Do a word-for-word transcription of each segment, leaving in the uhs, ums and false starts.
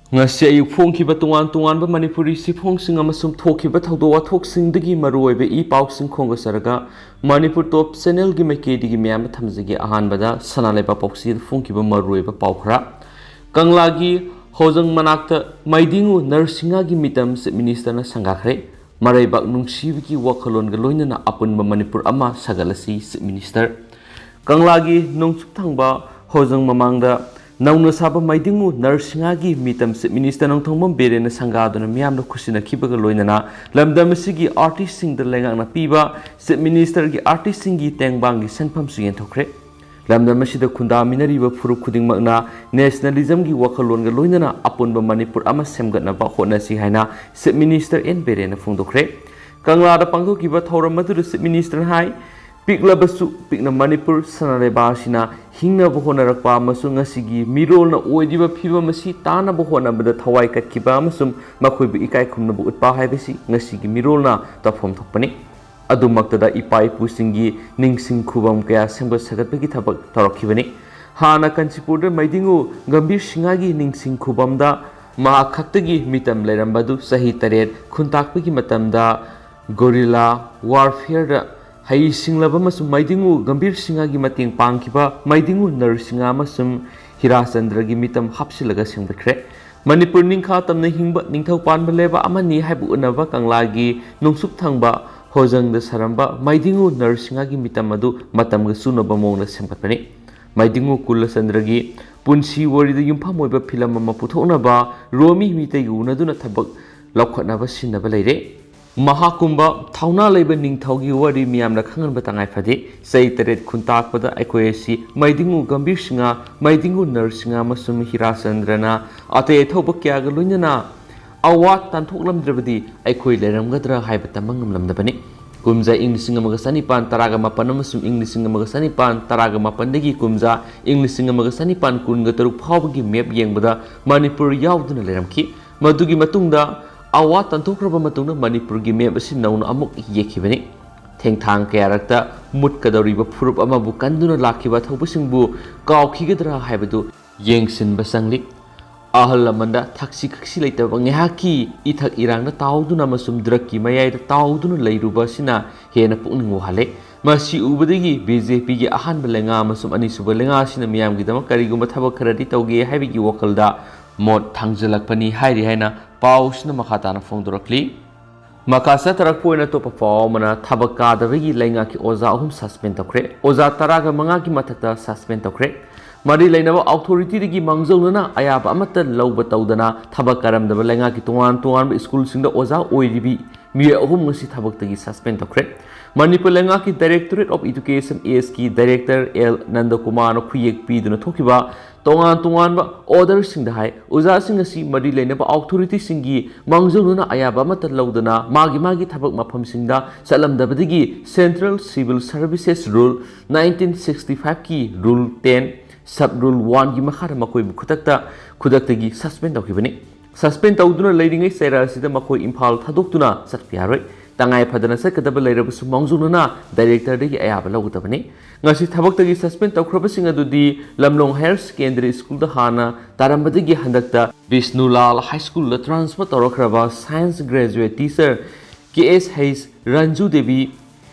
ꯉꯁꯤ ꯑꯌꯨꯛ ꯐꯣꯡꯈꯤꯕ ꯇꯣꯉꯥꯟ ꯇꯣꯉꯥꯟꯕ ꯃꯅꯤꯄꯨꯔꯤ ꯆꯦꯐꯣꯡꯁꯤꯡ ꯑꯃꯁꯨꯡ ꯊꯣꯛꯈꯤꯕ ꯊꯧꯗꯣꯛ ꯋꯥꯊꯣꯛꯁꯤꯡꯗꯒꯤ ꯃꯔꯨꯑꯣꯏꯕ ꯏ ꯄꯥꯎꯁꯤꯡ ꯈꯣꯝꯒꯠꯆꯔꯒ ꯃꯅꯤꯄꯨꯔ ꯇꯣꯞ ꯆꯦꯅꯦꯜꯒꯤ ꯃꯥꯏꯀꯩꯗꯒꯤ ꯃꯌꯥꯝꯗ ꯊꯝꯖꯒꯦ꯫ ꯑꯍꯥꯟꯕꯗ ꯁꯅꯥ ꯂꯩꯕꯥꯛ ꯄꯥꯎꯆꯦꯗ ꯐꯣꯡꯈꯤꯕ ꯃꯔꯨꯑꯣꯏꯕ ꯄꯥꯎ ꯈꯔ꯫ ꯀꯪꯂꯥꯒꯤ ꯍꯣꯖꯪ ꯃꯅꯥꯛꯇ ꯃꯥꯏꯗꯤꯡꯉꯨ ꯅꯔꯁꯤꯡꯍꯥꯒꯤ ꯃꯤꯇꯝ ꯆꯤꯐ ꯃꯤꯅꯤꯁꯇꯔꯅ ꯁꯪꯒꯥꯈ꯭ꯔꯦ꯫ ꯃꯔꯩꯕꯥꯛ ꯅꯨꯡꯁꯤꯕꯒꯤ ꯋꯥꯈꯜꯂꯣꯟꯒ ꯂꯣꯏꯅꯅ ꯑꯄꯨꯟꯕ ꯃꯅꯤꯄꯨꯔ ꯑꯃ ꯁꯥꯒꯠꯂꯁꯤ, ꯆꯤꯐ ꯃꯤꯅꯤꯁꯇꯔ꯫ ꯀꯪꯂꯥꯒꯤ ꯅꯣꯡꯆꯨꯞ ꯊꯪꯕ ꯍꯣꯖꯪ ꯃꯃꯥꯡꯗ ꯅꯧꯅ ꯁꯥꯕ ꯃꯥꯏꯗꯤꯡꯉꯨ ꯅꯔꯁꯤꯡꯍꯥꯒꯤ ꯃꯤꯇꯝ ꯆꯤꯐ ꯃꯤꯅꯤꯁꯇꯔ ꯅꯣꯡꯊꯣꯝꯕꯝ ꯕꯤꯔꯦꯟꯅ ꯁꯪꯒꯥꯗꯨꯅ ꯃꯤꯌꯥꯝꯗ ꯈꯨꯠꯁꯤꯟꯅꯈꯤꯕꯒ ꯂꯣꯏꯅꯅ ꯂꯝꯗꯝ ꯑꯁꯤꯒꯤ ꯑꯥꯔꯇꯤꯁꯁꯤꯡꯗ ꯂꯩꯉꯥꯛꯅ ꯄꯤꯕ ꯆꯤꯐ ꯃꯤꯅꯤꯁꯇꯔꯒꯤ ꯑꯥꯔꯇꯤꯁꯁꯤꯡꯒꯤ ꯇꯦꯡꯕꯥꯡꯒꯤ ꯁꯦꯟꯐꯝꯁꯨ ꯌꯦꯟꯊꯣꯛꯈ꯭ꯔꯦ꯫ ꯂꯝꯗꯝ ꯑꯁꯤꯗ ꯈꯨꯟꯗꯥꯃꯤꯟꯅꯔꯤꯕ ꯐꯨꯔꯨꯞ ꯈꯨꯗꯤꯡꯃꯛꯅ ꯅꯦꯁꯅꯦꯂꯤꯖꯝꯒꯤ ꯋꯥꯈꯜꯂꯣꯟꯒ ꯂꯣꯏꯅꯅ ꯑꯄꯨꯟꯕ ꯃꯅꯤꯄꯨꯔ ꯑꯃ ꯁꯦꯝꯒꯠꯅꯕ ꯍꯣꯠꯅꯁꯤ ꯍꯥꯏꯅ ꯆꯤꯐ ꯃꯤꯅꯤꯁꯇꯔ ꯑꯦꯟ ꯕꯤꯔꯦꯟꯅ ꯐꯣꯡꯗꯣꯛꯈ꯭ꯔꯦ꯫ ꯀꯪꯂꯥꯗ ꯄꯥꯡꯊꯣꯛꯈꯤꯕ ꯊꯧꯔꯝ ꯑꯗꯨꯗ ꯆꯤꯐ ꯃꯤꯅꯤꯁꯇꯔꯅ ꯍꯥꯏ, ꯄꯤꯛꯂꯕꯁꯨ ꯄꯤꯛꯅ ꯃꯅꯤꯄꯨꯔ ꯁꯅꯥ ꯂꯩꯕꯥꯛ ꯑꯁꯤꯅ ꯍꯤꯡꯅꯕ ꯍꯣꯠꯅꯔꯛꯄ ꯑꯃꯁꯨꯡ ꯉꯁꯤꯒꯤ ꯃꯤꯔꯣꯜꯅ ꯑꯣꯏꯔꯤꯕ ꯐꯤꯕꯝ ꯑꯁꯤ ꯇꯥꯅꯕ ꯍꯣꯠꯅꯕꯗ ꯊꯋꯥꯏ ꯀꯠꯈꯤꯕ ꯑꯃꯁꯨꯡ ꯃꯈꯣꯏꯕꯨ ꯏꯀꯥꯏ ꯈꯨꯝꯅꯕ ꯎꯠꯄ ꯍꯥꯏꯕꯁꯤ ꯉꯁꯤꯒꯤ ꯃꯤꯔꯣꯜꯅ ꯇꯧꯐꯝ ꯊꯣꯛꯄꯅꯤ꯫ ꯑꯗꯨꯃꯛꯇꯗ ꯏꯄꯥ ꯏꯄꯨꯁꯤꯡꯒꯤ ꯅꯤꯡꯁꯤꯡ ꯈꯨꯕꯝ ꯀꯌꯥ ꯁꯦꯝꯒꯠ ꯁꯥꯒꯠꯄꯒꯤ ꯊꯕꯛ ꯇꯧꯔꯛꯈꯤꯕꯅꯤ꯫ ꯍꯥꯟꯅ ꯀꯥꯟꯆꯤꯄꯨꯔꯗ ꯃꯩꯗꯤꯡꯉꯨ ꯒꯝꯚꯤꯔ ꯁꯤꯡꯍꯒꯤ ꯅꯤꯡꯁꯤꯡ ꯈꯨꯕꯝꯗ ꯃꯍꯥꯛ ꯈꯛꯇꯒꯤ ꯃꯤꯇꯝ ꯂꯩꯔꯝꯕ ꯑꯗꯨ ꯆꯍꯤ ꯇꯔꯦꯠ ꯈꯨꯟꯇꯥꯛꯄꯒꯤ ꯃꯇꯝꯗ ꯒꯣꯔꯤꯂꯥ ꯋꯥꯔꯐꯤꯌꯔꯗ ꯍꯩꯁꯤꯡꯂꯕ ꯑꯃꯁꯨꯡ ꯃꯩꯗꯤꯡꯉꯨ ꯒꯝꯚꯤꯔ ꯁꯤꯡꯍꯒꯤ ꯃꯇꯦꯡ ꯄꯥꯡꯈꯤꯕ ꯃꯩꯗꯤꯡꯉꯨ ꯅꯔꯁꯤꯡꯍ ꯑꯃꯁꯨꯡ ꯍꯤꯔꯥꯆꯟꯗ꯭ꯔꯒꯤ ꯃꯤꯇꯝ ꯍꯥꯞꯆꯤꯜꯂꯒ ꯁꯦꯝꯒꯠꯈ꯭ꯔꯦ꯫ ꯃꯅꯤꯄꯨꯔ ꯅꯤꯡꯈꯥ ꯇꯝꯅ ꯍꯤꯡꯕ ꯅꯤꯡꯊꯧ ꯄꯥꯟꯕ ꯂꯩꯕꯥꯛ ꯑꯃꯅꯤ ꯍꯥꯏꯕ ꯎꯠꯅꯕ ꯀꯪꯂꯥꯒꯤ ꯅꯣꯡꯆꯨꯞ ꯊꯪꯕ ꯍꯣꯖꯪꯗ ꯁꯥꯔꯝꯕ ꯃꯩꯗꯤꯡꯉꯨ ꯅꯔꯁꯤꯡꯍꯒꯤ ꯃꯤꯇꯝ ꯑꯗꯨ ꯃꯇꯝꯒ ꯆꯨꯅꯕ ꯃꯑꯣꯡꯗ ꯁꯦꯝꯒꯠꯄꯅꯤ꯫ ꯃꯩꯗꯤꯡꯉꯨ ꯀꯨꯂꯆꯟꯗ꯭ꯔꯒꯤ ꯄꯨꯟꯁꯤ ꯋꯥꯔꯤꯗ ꯌꯨꯝꯐꯝ ꯑꯣꯏꯕ ꯐꯤꯂꯝ ꯑꯃ ꯄꯨꯊꯣꯛꯅꯕ ꯔꯣꯃꯤ ꯃꯤꯇꯩꯒ ꯎꯅꯗꯨꯅ ꯊꯕꯛ ꯂꯧꯈꯠꯅꯕ ꯁꯤꯟꯅꯕ ꯂꯩꯔꯦ꯫ ꯃꯍꯥꯛꯀꯨꯝꯕ ꯊꯧꯅꯥ ꯂꯩꯕ ꯅꯤꯡꯊꯧꯒꯤ ꯋꯥꯔꯤ ꯃꯤꯌꯥꯝꯅ ꯈꯪꯍꯟꯕ ꯇꯉꯥꯏ ꯐꯗꯦ꯫ ꯆꯍꯤ ꯇꯔꯦꯠ ꯈꯨꯟꯇꯥꯛꯄꯗ ꯑꯩꯈꯣꯏ ꯑꯁꯤ ꯃꯩꯗꯤꯡꯉꯨ ꯒꯝꯚꯤꯔ ꯁꯤꯡꯍ, ꯃꯩꯗꯤꯡꯉꯨ ꯅꯔꯁꯤꯡꯍ ꯑꯃꯁꯨꯡ ꯍꯤꯔꯥꯆꯟꯗ꯭ꯔꯅ ꯑꯇꯩ ꯑꯊꯧꯕ ꯀꯌꯥꯒ ꯂꯣꯏꯅꯅ ꯑꯋꯥꯠ ꯇꯥꯟꯊꯣꯛꯂꯝꯗ꯭ꯔꯕꯗꯤ ꯑꯩꯈꯣꯏ ꯂꯩꯔꯝꯒꯗ꯭ꯔꯥ ꯍꯥꯏꯕ ꯇꯝꯕ ꯉꯝꯂꯝꯗꯕꯅꯤ꯫ ꯀꯨꯝꯖꯥ ꯏꯪ ꯂꯤꯁꯤꯡ ꯑꯃꯒ ꯆꯅꯤꯄꯥꯟ ꯇꯔꯥꯒ ꯃꯥꯄꯟ ꯑꯃꯁꯨꯡ ꯏꯪ ꯂꯤꯁꯤꯡ ꯑꯃꯒ ꯆꯅꯤꯄꯥꯟ ꯇꯔꯥꯒ ꯃꯥꯄꯟꯗꯒꯤ ꯀꯨꯝꯖꯥ ꯏꯪ ꯂꯤꯁꯤꯡ ꯑꯃꯒ ꯆꯅꯤꯄꯥꯟ ꯀꯨꯟꯒ ꯇꯔꯨꯛ ꯐꯥꯎꯕꯒꯤ ꯃꯦꯞ ꯌꯦꯡꯕꯗ ꯃꯅꯤꯄꯨꯔ ꯌꯥꯎꯗꯨꯅ ꯂꯩꯔꯝꯈꯤ꯫ ꯃꯗꯨꯒꯤ ꯃꯇꯨꯡꯗ ꯑꯋꯥ ꯇꯥꯟꯊꯣꯛꯈ꯭ꯔꯕ ꯃꯇꯨꯡꯗ ꯃꯅꯤꯄꯨꯔꯒꯤ ꯃꯦꯞ ꯑꯁꯤ ꯅꯧꯅ ꯑꯃꯨꯛ ꯌꯦꯛꯈꯤꯕꯅꯤ꯫ ꯊꯦꯡꯊꯥꯡ ꯀꯌꯥꯔꯛꯇ ꯃꯨꯠꯀꯗꯧꯔꯤꯕ ꯐꯨꯔꯨꯞ ꯑꯃꯕꯨ ꯀꯟꯗꯨꯅ ꯂꯥꯛꯈꯤꯕ ꯑꯊꯧꯕꯁꯤꯡꯕꯨ ꯀꯥꯎꯈꯤꯒꯗ꯭ꯔꯥ ꯍꯥꯏꯕꯗꯨ ꯌꯦꯡꯁꯤꯟꯕ ꯆꯪꯂꯤ꯫ ꯑꯍꯜ ꯂꯃꯟꯗ ꯊꯛꯁꯤ ꯈꯛꯁꯤ ꯂꯩꯇꯕ, ꯉꯥꯏꯍꯥꯛꯀꯤ ꯏꯊꯛ ꯏꯔꯥꯡꯗ ꯇꯥꯎꯗꯨꯅ ꯑꯃꯁꯨꯡ ꯗ꯭ꯔꯒꯀꯤ ꯃꯌꯥꯏꯗ ꯇꯥꯎꯗꯨꯅ ꯂꯩꯔꯨꯕ ꯑꯁꯤꯅ ꯍꯦꯟꯅ ꯄꯨꯛꯅꯤꯡ ꯋꯥꯍꯜꯂꯦ꯫ ꯃꯁꯤ ꯎꯕꯗꯒꯤ ꯕꯤ ꯖꯦ ꯄꯤꯒꯤ ꯑꯍꯥꯟꯕ ꯂꯩꯉꯥꯛ ꯑꯃꯁꯨꯡ ꯑꯅꯤꯁꯨꯕ ꯂꯩꯉꯥꯛ ꯑꯁꯤꯅ ꯃꯤꯌꯥꯝꯒꯤꯗꯃꯛ ꯀꯔꯤꯒꯨꯝꯕ ꯊꯕꯛ ꯈꯔꯗꯤ ꯇꯧꯒꯦ ꯍꯥꯏꯕꯒꯤ ꯋꯥꯈꯜꯗ ꯃꯣꯠ ꯊꯥꯡꯖꯜꯂꯛꯄꯅꯤ ꯍꯥꯏꯔꯤ ꯍꯥꯏꯅ ꯄꯥꯎꯁꯤꯅ ꯃꯈꯥ ꯇꯥꯅ ꯐꯣꯡꯗꯣꯔꯛꯂꯤ꯫ ꯃꯈꯥ ꯆꯠꯊꯔꯛꯄ ꯑꯣꯏꯅ ꯑꯇꯣꯞꯄ ꯄꯥꯎ ꯑꯃꯅ, ꯊꯕꯛ ꯀꯥꯗꯕꯒꯤ ꯂꯩꯉꯥꯛꯀꯤ ꯑꯣꯖꯥ ꯑꯍꯨꯝ ꯁꯁꯄꯦꯟ ꯇꯧꯈ꯭ꯔꯦ꯫ ꯑꯣꯖꯥ ꯇꯔꯥꯒ ꯃꯉꯥꯒꯤ ꯃꯊꯛꯇ ꯁꯁꯄꯦꯟ ꯇꯧꯈ꯭ꯔꯦ꯫ ꯃꯔꯤ ꯂꯩꯅꯕ ꯑꯣꯊꯣꯔꯤꯇꯤꯗꯒꯤ ꯃꯥꯡꯖꯧꯅꯅ ꯑꯌꯥꯕ ꯑꯃꯠꯇ ꯂꯧꯕ ꯇꯧꯗꯅ ꯊꯕꯛ ꯀꯥꯔꯝꯗꯕ ꯂꯩꯉꯥꯛꯀꯤ ꯇꯣꯉꯥꯟ ꯇꯣꯉꯥꯟꯕ ꯁ꯭ꯀꯨꯜꯁꯤꯡꯗ ꯑꯣꯖꯥ ꯑꯣꯏꯔꯤꯕꯤ ꯃꯤꯑꯣꯏ ꯑꯍꯨꯝ ꯉꯁꯤ ꯊꯕꯛꯇꯒꯤ ꯁꯁꯄꯦꯟ ꯇꯧꯈ꯭ꯔꯦ꯫ ꯃꯅꯤꯄꯨꯔ ꯂꯩꯉꯥꯛꯀꯤ Directorate of Education, ꯑꯦꯁꯀꯤ ꯗꯥꯏꯔꯦꯛꯇꯔ ꯑꯦꯜ ꯅꯟꯗꯀꯨꯃꯥꯔꯅ ꯈꯨꯌꯦꯛ ꯄꯤꯗꯨꯅ ꯊꯣꯛꯈꯤꯕ ꯇꯣꯉꯥꯟ ꯇꯣꯉꯥꯟꯕ ꯑꯣꯔꯗꯔꯁꯤꯡꯗ ꯍꯥꯏ, ꯑꯣꯖꯥꯁꯤꯡ ꯑꯁꯤ ꯃꯔꯤ ꯂꯩꯅꯕ ꯑꯣꯊꯣꯔꯤꯇꯤꯁꯤꯡꯒꯤ ꯃꯥꯡꯖꯧꯅꯅ ꯑꯌꯥꯕ ꯑꯃꯠꯇ ꯂꯧꯗꯅ ꯃꯥꯒꯤ ꯃꯥꯒꯤ ꯊꯕꯛ ꯃꯐꯝꯁꯤꯡꯗ ꯆꯠꯂꯝꯗꯕꯗꯒꯤ Central Civil Services Rule nineteen sixty five ꯀꯤ Rule ten, Sub Rule one ꯒꯤ ꯃꯈꯥꯗ ꯃꯈꯣꯏꯕꯨ ꯈꯨꯗꯛꯇ, ꯈꯨꯗꯛꯇꯒꯤ ꯁꯁꯄꯦꯟ ꯇꯧꯈꯤꯕꯅꯤ꯫ ꯁꯁꯄꯦꯟ ꯇꯧꯗꯨꯅ ꯂꯩꯔꯤꯉꯩ ꯆꯩꯔꯥ ꯑꯁꯤꯗ ꯃꯈꯣꯏ ꯏꯝꯐꯥꯜ ꯊꯥꯗꯣꯛꯇꯨꯅ ꯆꯠꯄ ꯌꯥꯔꯣꯏ꯫ ꯇꯉꯥꯏ ꯐꯗꯅ ꯆꯠꯀꯗꯕ ꯂꯩꯔꯕꯁꯨ ꯃꯥꯡꯖꯧꯅꯅ ꯗꯥꯏꯔꯦꯛꯇꯔꯗꯒꯤ ꯑꯌꯥꯕ ꯂꯧꯒꯗꯕꯅꯤ꯫ ꯉꯁꯤ ꯊꯕꯛꯇꯒꯤ ꯁꯁꯄꯦꯟ ꯇꯧꯈ꯭ꯔꯕꯁꯤꯡ ꯑꯗꯨꯗꯤ ꯂꯝꯂꯣꯡ ꯍꯥꯌꯔ ꯁꯦꯀꯦꯟꯗꯔꯤ ꯁ꯭ꯀꯨꯜꯗ ꯍꯥꯟꯅ ꯇꯥꯔꯝꯕꯗꯒꯤ ꯍꯟꯗꯛꯇ ꯕꯤꯁꯅꯨꯂꯥꯜ ꯍꯥꯏ ꯁ꯭ꯀꯨꯜꯗ ꯇ꯭ꯔꯥꯟꯁꯐꯔ ꯇꯧꯔꯛꯈ꯭ꯔꯕ science graduate teacher K S ꯍꯩꯁ Ranju Devi,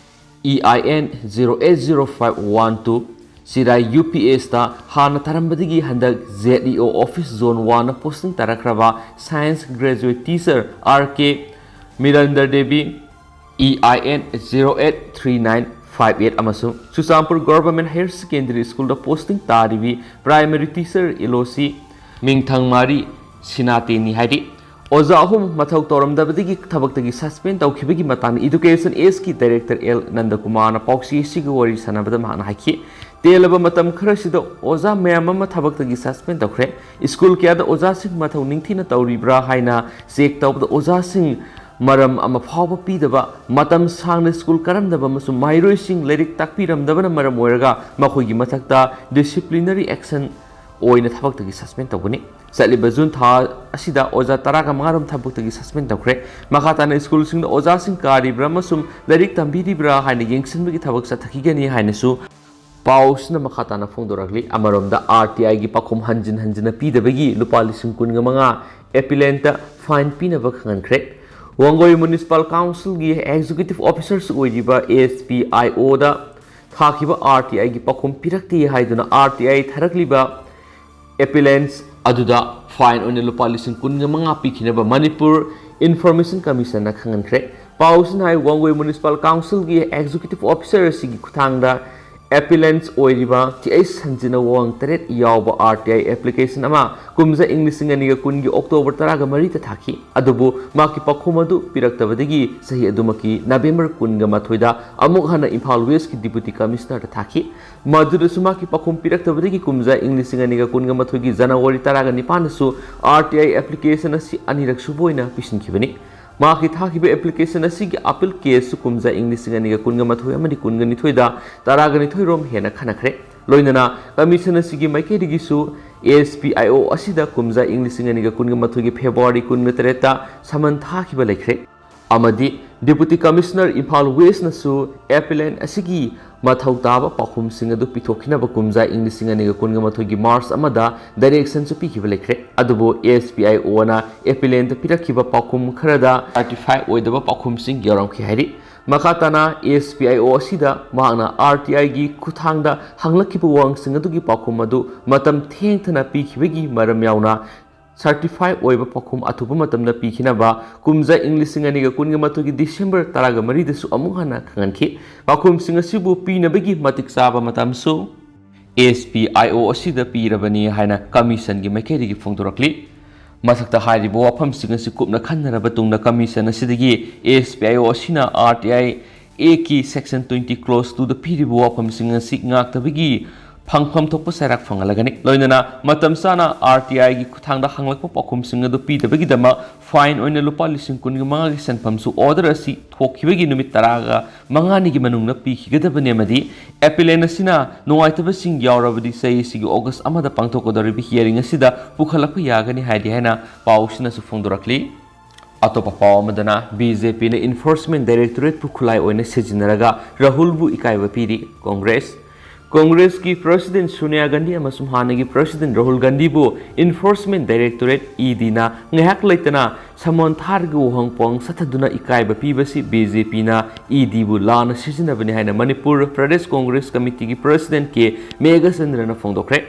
E I N zero eight zero five one two, Chirai U P ꯑꯦꯁꯇ ꯍꯥꯟꯅ ꯇꯥꯔꯝꯕꯗꯒꯤ ꯍꯟꯗꯛ Z E O office zone ꯋꯥꯟꯗ ꯄꯣꯁꯇꯤꯡ ꯇꯥꯔꯛꯈ꯭ꯔꯕ science graduate teacher R K Miranda Devi, E I N zero eight three nine five eight, ꯑꯃꯁꯨꯡ Churachandpur government higher secondary ꯁ꯭ꯀꯨꯜꯗ posting ꯇꯥꯔꯤꯕꯤ primary teacher ꯏꯂꯣꯁꯤ ꯃꯤꯡꯊꯪꯃꯥꯔꯤ ꯁꯤꯅꯥꯇꯦꯅꯤ ꯍꯥꯏꯔꯤ꯫ ꯑꯣꯖꯥ ꯑꯍꯨꯝ ꯃꯊꯧ ꯇꯧꯔꯝꯗꯕꯗꯒꯤ ꯊꯕꯛꯇꯒꯤ ꯁꯁꯄꯦꯟ ꯇꯧꯈꯤꯕꯒꯤ ꯃꯇꯥꯡꯗ ꯏꯗꯨꯀꯦꯁꯟ ꯑꯦꯁꯀꯤ ꯗꯥꯏꯔꯦꯛꯇꯔ ꯑꯦꯜ ꯅꯟꯗꯀꯨꯃꯥꯔꯅ ꯄꯥꯎꯆꯦ ꯑꯁꯤꯒ ꯋꯥꯔꯤ ꯁꯥꯟꯅꯕꯗ ꯃꯍꯥꯛꯅ ꯍꯥꯏꯈꯤ, ꯇꯦꯜꯂꯕ ꯃꯇꯝ ꯈꯔꯁꯤꯗ ꯑꯣꯖꯥ ꯃꯌꯥꯝ ꯑꯃ ꯊꯕꯛꯇꯒꯤ ꯁꯁꯄꯦꯟ ꯇꯧꯈ꯭ꯔꯦ꯫ ꯁ꯭ꯀꯨꯜ ꯀꯌꯥꯗ ꯑꯣꯖꯥꯁꯤꯡ ꯃꯊꯧ ꯅꯤꯡꯊꯤꯅ ꯇꯧꯔꯤꯕ꯭ꯔꯥ ꯍꯥꯏꯅ ꯆꯦꯛ ꯇꯧꯕꯗ ꯑꯣꯖꯥꯁꯤꯡ ꯃꯔꯝ ꯑꯃ ꯐꯥꯎꯕ ꯄꯤꯗꯕ, ꯃꯇꯝ ꯁꯥꯡꯅ ꯁ꯭ꯀꯨꯜ ꯀꯥꯔꯝꯗꯕ ꯑꯃꯁꯨꯡ ꯃꯍꯩꯔꯣꯏꯁꯤꯡ ꯂꯥꯏꯔꯤꯛ ꯇꯥꯛꯄꯤꯔꯝꯗꯕꯅ ꯃꯔꯝ ꯑꯣꯏꯔꯒ ꯃꯈꯣꯏꯒꯤ ꯃꯊꯛꯇ ꯗꯤꯁꯤꯄ꯭ꯂꯤꯅꯔꯤ ꯑꯦꯛꯁꯟ ꯑꯣꯏꯅ ꯊꯕꯛꯇꯒꯤ ꯁꯁꯄꯦꯟ ꯇꯧꯒꯅꯤ꯫ ꯆꯠꯂꯤꯕ ꯖꯨꯟ ꯊꯥ ꯑꯁꯤꯗ ꯑꯣꯖꯥ ꯇꯔꯥꯒ ꯃꯉꯥꯔꯣꯝ ꯊꯕꯛꯇꯒꯤ ꯁꯁꯄꯦꯟ ꯇꯧꯈ꯭ꯔꯦ꯫ ꯃꯈꯥ ꯇꯥꯅ ꯁ꯭ꯀꯨꯜꯁꯤꯡꯗ ꯑꯣꯖꯥꯁꯤꯡ ꯀꯥꯔꯤꯕ꯭ꯔꯥ ꯑꯃꯁꯨꯡ ꯂꯥꯏꯔꯤꯛ ꯇꯝꯕꯤꯔꯤꯕ꯭ꯔꯥ ꯍꯥꯏꯅ ꯌꯦꯡꯁꯤꯟꯕꯒꯤ ꯊꯕꯛ ꯆꯠꯊꯈꯤꯒꯅꯤ ꯍꯥꯏꯅꯁꯨ ꯄꯥꯎꯁꯤꯅ ꯃꯈꯥ ꯇꯥꯅ ꯐꯣꯡꯗꯣꯔꯛꯂꯤ꯫ ꯑꯃꯔꯣꯝꯗ, RTIꯒꯤ ꯄꯥꯎꯈꯨꯝ ꯍꯟꯖꯤꯟ ꯍꯟꯖꯤꯟꯅ ꯄꯤꯗꯕꯒꯤ ꯂꯨꯄꯥ ꯂꯤꯁꯤꯡ ꯀꯨꯟꯒ ꯃꯉꯥ applicantꯇ fine ꯄꯤꯅꯕ ꯈꯪꯍꯟꯈ꯭ꯔꯦ꯫ ꯋꯥꯡꯒꯣꯏ Municipal Councilꯒꯤ executive officerꯁꯨ ꯑꯣꯏꯔꯤꯕ ASPIOꯗ ꯊꯥꯈꯤꯕ RTIꯒꯤ ꯄꯥꯎꯈꯨꯝ ꯄꯤꯔꯛꯇꯦ ꯍꯥꯏꯗꯨꯅ RTI ꯊꯥꯔꯛꯂꯤꯕ applicants ꯑꯗꯨꯗ fine ꯑꯣꯏꯅ ꯂꯨꯄꯥ ꯂꯤꯁꯤꯡ ꯀꯨꯟꯒ ꯃꯉꯥ ꯄꯤꯈꯤꯅꯕ Manipur Information Commissionꯅ ꯈꯪꯍꯟꯈ꯭ꯔꯦ꯫ ꯄꯥꯎꯁꯤꯅ ꯍꯥꯏ, ꯋꯥꯡꯒꯣꯏ Municipal Councilꯒꯤ executive officer ꯑꯁꯤꯒꯤ ꯈꯨꯠꯊꯥꯡꯗ applicants ꯑꯣꯏꯔꯤꯕ ꯇꯤꯑꯩꯆ ꯁꯟꯖꯤꯠꯅ ꯋꯥꯍꯪ ꯇꯔꯦꯠ ꯌꯥꯎꯕ RTI application ꯑꯃ ꯀꯨꯝꯖꯥ ꯏꯪ ꯂꯤꯁꯤꯡ ꯑꯅꯤꯒ ꯀꯨꯟꯒꯤ October ꯇꯔꯥꯒ ꯃꯔꯤꯗ ꯊꯥꯈꯤ꯫ ꯑꯗꯨꯕꯨ ꯃꯍꯥꯛꯀꯤ ꯄꯥꯎꯈꯨꯝ ꯑꯗꯨ ꯄꯤꯔꯛꯇꯕꯗꯒꯤ ꯆꯍꯤ ꯑꯗꯨꯃꯛꯀꯤ November ꯀꯨꯟꯒ ꯃꯥꯊꯣꯏꯗ ꯑꯃꯨꯛ ꯍꯟꯅ ꯏꯝꯐꯥꯜ Westꯀꯤ Deputy Commissionerꯗ ꯊꯥꯈꯤ꯫ ꯃꯗꯨꯗꯁꯨ ꯃꯍꯥꯛꯀꯤ ꯄꯥꯎꯈꯨꯝ ꯄꯤꯔꯛꯇꯕꯗꯒꯤ ꯀꯨꯝꯖꯥ ꯏꯪ ꯂꯤꯁꯤꯡ ꯑꯅꯤꯒ ꯀꯨꯟꯒ ꯃꯥꯊꯣꯏꯒꯤ January ꯇꯔꯥꯒ ꯅꯤꯄꯥꯟꯗꯁꯨ RTI application ꯑꯁꯤ ꯑꯅꯤꯔꯛ ꯁꯨꯕ ꯑꯣꯏꯅ ꯄꯤꯁꯤꯟꯈꯤꯕꯅꯤ꯫ ꯃꯍꯥꯛꯀꯤ ꯊꯥꯈꯤꯕ application ꯑꯁꯤꯒꯤ appeal caseꯁꯨ ꯀꯨꯝꯖꯥ ꯏꯪ ꯂꯤꯁꯤꯡ ꯑꯅꯤꯒ ꯀꯨꯟꯒ ꯃꯥꯊꯣꯏ ꯑꯃꯗꯤ ꯀꯨꯟꯒ ꯅꯤꯊꯣꯏꯗ ꯇꯔꯥꯒ ꯅꯤꯊꯣꯏ ꯔꯣꯝ ꯍꯦꯟꯅ ꯈꯟꯅꯈ꯭ꯔꯦ꯫ ꯂꯣꯏꯅꯅ commission ꯑꯁꯤꯒꯤ ꯃꯥꯏꯀꯩꯗꯒꯤꯁꯨ ASPIO ꯑꯁꯤꯗ ꯀꯨꯝꯖꯥ ꯏꯪ ꯂꯤꯁꯤꯡ ꯑꯅꯤꯒ ꯀꯨꯟꯒ ꯃꯥꯊꯣꯏꯒꯤ February ꯀꯨꯟꯒ ꯇꯔꯦꯠꯇ summon ꯊꯥꯈꯤꯕ ꯂꯩꯈ꯭ꯔꯦ꯫ ꯑꯃꯗꯤ Deputy Commissioner ꯏꯝꯐꯥꯜ Westꯅꯁꯨ applicant ꯑꯁꯤꯒꯤ ꯃꯊꯧ ꯇꯥꯕ ꯄꯥꯎꯈꯨꯝꯁꯤꯡ ꯑꯗꯨ ꯄꯤꯊꯣꯛꯈꯤꯅꯕ ꯀꯨꯝꯖꯥ ꯏꯪ ꯂꯤꯁꯤꯡ ꯑꯅꯤꯒ ꯀꯨꯟꯒ ꯃꯥꯊꯣꯏꯒꯤ March ꯑꯃꯗ directionꯁꯨ ꯄꯤꯈꯤꯕ ꯂꯩꯈ꯭ꯔꯦ꯫ ꯑꯗꯨꯕꯨ ASPIOꯅ applicantꯇ ꯄꯤꯔꯛꯈꯤꯕ ꯄꯥꯎꯈꯨꯝ ꯈꯔꯗ certify ꯑꯣꯏꯗꯕ ꯄꯥꯎꯈꯨꯝꯁꯤꯡ ꯌꯥꯎꯔꯝꯈꯤ ꯍꯥꯏꯔꯤ꯫ ꯃꯈꯥ ꯇꯥꯅ ASPIO ꯑꯁꯤꯗ ꯃꯍꯥꯛꯅ RTIꯒꯤ ꯈꯨꯠꯊꯥꯡꯗ ꯍꯪꯂꯛꯈꯤꯕ ꯋꯥꯍꯪꯁꯤꯡ ꯑꯗꯨꯒꯤ ꯄꯥꯎꯈꯨꯝ ꯑꯗꯨ ꯃꯇꯝ ꯊꯦꯡꯊꯅ ꯄꯤꯈꯤꯕꯒꯤ ꯃꯔꯝ ꯌꯥꯎꯅ certify ꯑꯣꯏꯕ ꯄꯥꯎꯈꯨꯝ ꯑꯊꯨꯕ ꯃꯇꯝꯗ ꯄꯤꯈꯤꯅꯕ ꯀꯨꯝꯖꯥ ꯏꯪ ꯂꯤꯁꯤꯡ ꯑꯅꯤꯒ ꯀꯨꯟꯒ ꯃꯥꯊꯣꯏꯒꯤ December ꯇꯔꯥꯒ ꯃꯔꯤꯗꯁꯨ ꯑꯃꯨꯛ ꯍꯟꯅ ꯈꯪꯍꯟꯈꯤ꯫ ꯄꯥꯎꯈꯨꯝꯁꯤꯡ ꯑꯁꯤꯕꯨ ꯄꯤꯅꯕꯒꯤ ꯃꯇꯤꯛ ꯆꯥꯕ ꯃꯇꯝꯁꯨ ASPIO ꯑꯁꯤꯗ ꯄꯤꯔꯕꯅꯤ ꯍꯥꯏꯅ commissionꯒꯤ ꯃꯥꯏꯀꯩꯗꯒꯤ ꯐꯣꯡꯗꯣꯔꯛꯂꯤ꯫ ꯃꯊꯛꯇ ꯍꯥꯏꯔꯤꯕ ꯋꯥꯐꯝꯁꯤꯡ ꯑꯁꯤ ꯀꯨꯞꯅ ꯈꯟꯅꯔꯕ ꯇꯨꯡꯗ commission ꯑꯁꯤꯗꯒꯤ ASPIO ꯑꯁꯤꯅ RTI Actꯀꯤ section twenty clause twoꯗ ꯄꯤꯔꯤꯕ ꯋꯥꯐꯝꯁꯤꯡ ꯑꯁꯤ ꯉꯥꯛꯇꯕꯒꯤ ꯐꯪꯐꯝ ꯊꯣꯛꯄ ꯆꯩꯔꯥꯛ ꯐꯪꯍꯜꯂꯒꯅꯤ꯫ ꯂꯣꯏꯅꯅ ꯃꯇꯝ ꯆꯥꯅ RTIꯒꯤ ꯈꯨꯠꯊꯥꯡꯗ ꯍꯪꯂꯛꯄ ꯄꯥꯎꯈꯨꯝꯁꯤꯡ ꯑꯗꯨ ꯄꯤꯗꯕꯒꯤꯗꯃꯛ fine ꯑꯣꯏꯅ ꯂꯨꯄꯥ ꯂꯤꯁꯤꯡ ꯀꯨꯟꯒ ꯃꯉꯥꯒꯤ ꯁꯦꯟꯐꯝꯁꯨ order ꯑꯁꯤ ꯊꯣꯛꯈꯤꯕꯒꯤ ꯅꯨꯃꯤꯠ ꯇꯔꯥꯒ ꯃꯉꯥꯅꯤꯒꯤ ꯃꯅꯨꯡꯗ ꯄꯤꯈꯤꯒꯗꯕꯅꯤ ꯑꯃꯗꯤ applicant ꯑꯁꯤꯅ ꯅꯨꯡꯉꯥꯏꯇꯕꯁꯤꯡ ꯌꯥꯎꯔꯕꯗꯤ ꯆꯍꯤ ꯑꯁꯤꯒꯤ August ꯑꯃꯗ ꯄꯥꯡꯊꯣꯛꯀꯗꯧꯔꯤꯕ hearing ꯑꯁꯤꯗ ꯄꯨꯈꯠꯂꯛꯄ ꯌꯥꯒꯅꯤ ꯍꯥꯏꯔꯤ ꯍꯥꯏꯅ ꯄꯥꯎꯁꯤꯅꯁꯨ ꯐꯣꯡꯗꯣꯔꯛꯂꯤ꯫ ꯑꯇꯣꯞꯄ ꯄꯥꯎ ꯑꯃꯗꯅ, BJPꯅ Enforcement Directorateꯄꯨ ꯈꯨꯠꯂꯥꯏ ꯑꯣꯏꯅ ꯁꯤꯖꯤꯟꯅꯔꯒ ꯔꯥꯍꯨꯜꯕꯨ ꯏꯀꯥꯏꯕ ꯄꯤꯔꯤ꯫ Congress ꯀꯣꯡꯒ꯭ꯔꯦꯁꯀꯤ ꯄ꯭ꯔꯦꯁꯤꯗꯦꯟꯠ ꯁꯣꯅꯤꯌꯥ ꯒꯥꯟꯙꯤ ꯑꯃꯁꯨꯡ ꯍꯥꯟꯅꯒꯤ ꯄ꯭ꯔꯦꯁꯤꯗꯦꯟꯠ ꯔꯥꯍꯨꯜ ꯒꯥꯟꯙꯤꯕꯨ ꯏꯟꯐꯣꯔꯁꯃꯦꯟꯠ ꯗꯥꯏꯔꯦꯛꯇꯣꯔꯦꯠ, ꯏ ꯗꯤꯅ ꯉꯥꯏꯍꯥꯛ ꯂꯩꯇꯅ ꯁꯃꯟ ꯊꯥꯔꯒ ꯋꯥꯍꯪ ꯄꯥꯎꯍꯪ ꯆꯠꯊꯗꯨꯅ ꯏꯀꯥꯏꯕ ꯄꯤꯕꯁꯤ ꯕꯤ ꯖꯦ ꯄꯤꯅ ꯏ ꯗꯤꯕꯨ ꯂꯥꯟꯅ ꯁꯤꯖꯤꯟꯅꯕꯅꯤ ꯍꯥꯏꯅ ꯃꯅꯤꯄꯨꯔ ꯄ꯭ꯔꯗꯦꯁ ꯀꯣꯡꯒ꯭ꯔꯦꯁ ꯀꯃꯤꯇꯤꯒꯤ ꯄ꯭ꯔꯦꯁꯤꯗꯦꯟꯠ ꯀꯦ ꯃꯦꯘꯆꯟꯗ꯭ꯔꯅ ꯐꯣꯡꯗꯣꯛꯈ꯭ꯔꯦ꯫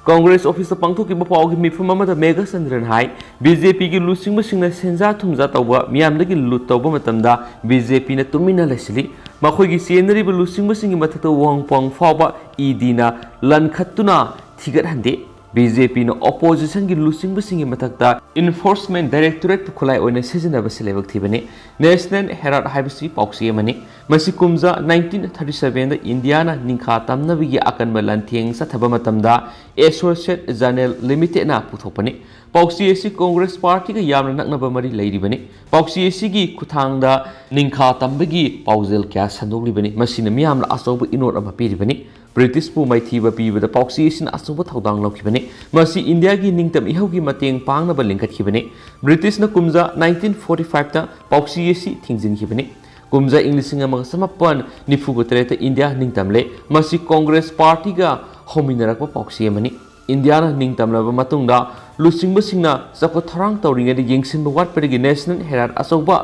ꯀꯣꯡꯒ꯭ꯔꯦꯁ ꯑꯣꯐꯤꯁꯇ ꯄꯥꯡꯊꯣꯛꯈꯤꯕ ꯄꯥꯎꯒꯤ ꯃꯤꯐꯝ ꯑꯃꯗ ꯃꯦꯘꯆꯟꯗ꯭ꯔꯅ ꯍꯥꯏ, ꯕꯤ ꯖꯦ ꯄꯤꯒꯤ ꯂꯨꯆꯤꯡꯕꯁꯤꯡꯅ ꯁꯦꯟꯖꯥ ꯊꯨꯝꯖꯥ ꯇꯧꯕ, ꯃꯤꯌꯥꯝꯗꯒꯤ ꯂꯨꯠ ꯇꯧꯕ ꯃꯇꯝꯗ ꯕꯤ ꯖꯦ ꯄꯤꯅ ꯇꯨꯃꯤꯟꯅ ꯂꯩꯁꯤꯜꯂꯤ꯫ ꯃꯈꯣꯏꯒꯤ ꯆꯦꯟꯅꯔꯤꯕ ꯂꯨꯆꯤꯡꯕꯁꯤꯡꯒꯤ ꯃꯊꯛꯇ ꯋꯥꯍꯪ ꯄꯥꯎꯍꯪ ꯐꯥꯎꯕ ꯏ ꯗꯤꯅ ꯂꯟꯈꯠꯇꯨꯅ ꯊꯤꯒꯠꯍꯟꯗꯦ꯫ ꯕꯤ ꯖꯦ ꯄꯤꯅ ꯑꯣꯄꯣꯖꯤꯁꯟꯒꯤ ꯂꯨꯆꯤꯡꯕꯁꯤꯡꯒꯤ ꯃꯊꯛꯇ ꯏꯟꯐꯣꯔꯁꯃꯦꯟꯠ ꯗꯥꯏꯔꯦꯛꯇꯣꯔꯦꯠꯄꯨ ꯈꯨꯠꯂꯥꯏ ꯑꯣꯏꯅ ꯁꯤꯖꯤꯟꯅꯕꯁꯤ ꯂꯥꯏꯕꯛ ꯊꯤꯕꯅꯤ꯫ ꯅꯦꯁꯅꯦꯜ ꯍꯦꯔꯥꯜꯗ ꯍꯥꯏꯕꯁꯤ ꯄꯥꯎꯆꯦ ꯑꯃꯅꯤ꯫ ꯃꯁꯤ ꯀꯨꯝꯖꯥ ꯅꯥꯏꯟꯇꯤꯟ ꯊꯥꯔꯇꯤ ꯁꯚꯦꯟꯗ ꯏꯟꯗꯤꯌꯥꯅ ꯅꯤꯡꯈꯥ ꯇꯝꯅꯕꯒꯤ ꯑꯀꯟꯕ ꯂꯥꯟꯊꯦꯡ ꯆꯠꯊꯕ ꯃꯇꯝꯗ ꯑꯦꯁꯣꯁꯤꯌꯦꯠ ꯖꯔꯅꯦꯜ ꯂꯤꯃꯤꯇꯦꯗꯅ ꯄꯨꯊꯣꯛꯄꯅꯤ꯫ ꯄꯥꯎꯆꯦ ꯑꯁꯤ ꯀꯣꯡꯒ꯭ꯔꯦꯁ ꯄꯥꯔꯇꯤꯒ ꯌꯥꯝꯅ ꯅꯛꯅꯕ ꯃꯔꯤ ꯂꯩꯔꯤꯕꯅꯤ꯫ ꯄꯥꯎꯆꯦ ꯑꯁꯤꯒꯤ ꯈꯨꯠꯊꯥꯡꯗ ꯅꯤꯡꯈꯥ ꯇꯝꯕꯒꯤ ꯄꯥꯎꯖꯦꯜ ꯀꯌꯥ ꯁꯟꯗꯣꯛꯂꯤꯕꯅꯤ꯫ ꯃꯁꯤꯅ ꯃꯤꯌꯥꯝꯅ ꯑꯆꯧꯕ ꯏꯅꯣꯠ ꯑꯃ ꯄꯤꯔꯤꯕꯅꯤ꯫ ꯕ꯭ꯔꯤꯇꯤꯁꯄꯨ ꯃꯥꯏꯊꯤꯕ ꯄꯤꯕꯗ ꯄꯥꯎꯆꯦ ꯑꯁꯤꯅ ꯑꯆꯧꯕ ꯊꯧꯗꯥꯡ ꯂꯧꯈꯤꯕꯅꯤ꯫ ꯃꯁꯤ ꯏꯟꯗꯤꯌꯥꯒꯤ ꯅꯤꯡꯇꯝ ꯏꯍꯧꯒꯤ ꯃꯇꯦꯡ ꯄꯥꯡꯅꯕ ꯂꯤꯡꯈꯠꯈꯤꯕꯅꯤ꯫ ꯕ꯭ꯔꯤꯇꯤꯁꯅ ꯀꯨꯝꯖꯥ ꯅꯥꯏꯟꯇꯤꯟ ꯐꯣꯔꯇꯤ ꯐꯥꯏꯚꯇ ꯄꯥꯎꯆꯦ ꯑꯁꯤ ꯊꯤꯡꯖꯤꯟꯈꯤꯕꯅꯤ꯫ ꯀꯨꯝꯖꯥ ꯏꯪ ꯂꯤꯁꯤꯡ ꯑꯃꯒ ꯆꯃꯥꯄꯟ ꯅꯤꯐꯨꯒ ꯇꯔꯦꯠꯇ ꯏꯟꯗꯤꯌꯥ ꯅꯤꯡꯇꯝꯂꯦ꯫ ꯃꯁꯤ ꯀꯣꯡꯒ꯭ꯔꯦꯁ ꯄꯥꯔꯇꯤꯒ ꯍꯧꯃꯤꯟꯅꯔꯛꯄ ꯄꯥꯎꯆꯦ ꯑꯃꯅꯤ꯫ ꯏꯟꯗꯤꯌꯥꯅ ꯅꯤꯡꯇꯝꯂꯕ ꯃꯇꯨꯡꯗ ꯂꯨꯆꯤꯡꯕꯁꯤꯡꯅ ꯆꯥꯎꯈꯠ ꯊꯧꯔꯥꯡ ꯇꯧꯔꯤꯉꯩꯗ ꯌꯦꯡꯁꯤꯟꯕ ꯋꯥꯠꯄꯗꯒꯤ ꯅꯦꯁꯅꯦꯜ ꯍꯦꯔꯥꯜꯗ ꯑꯆꯧꯕ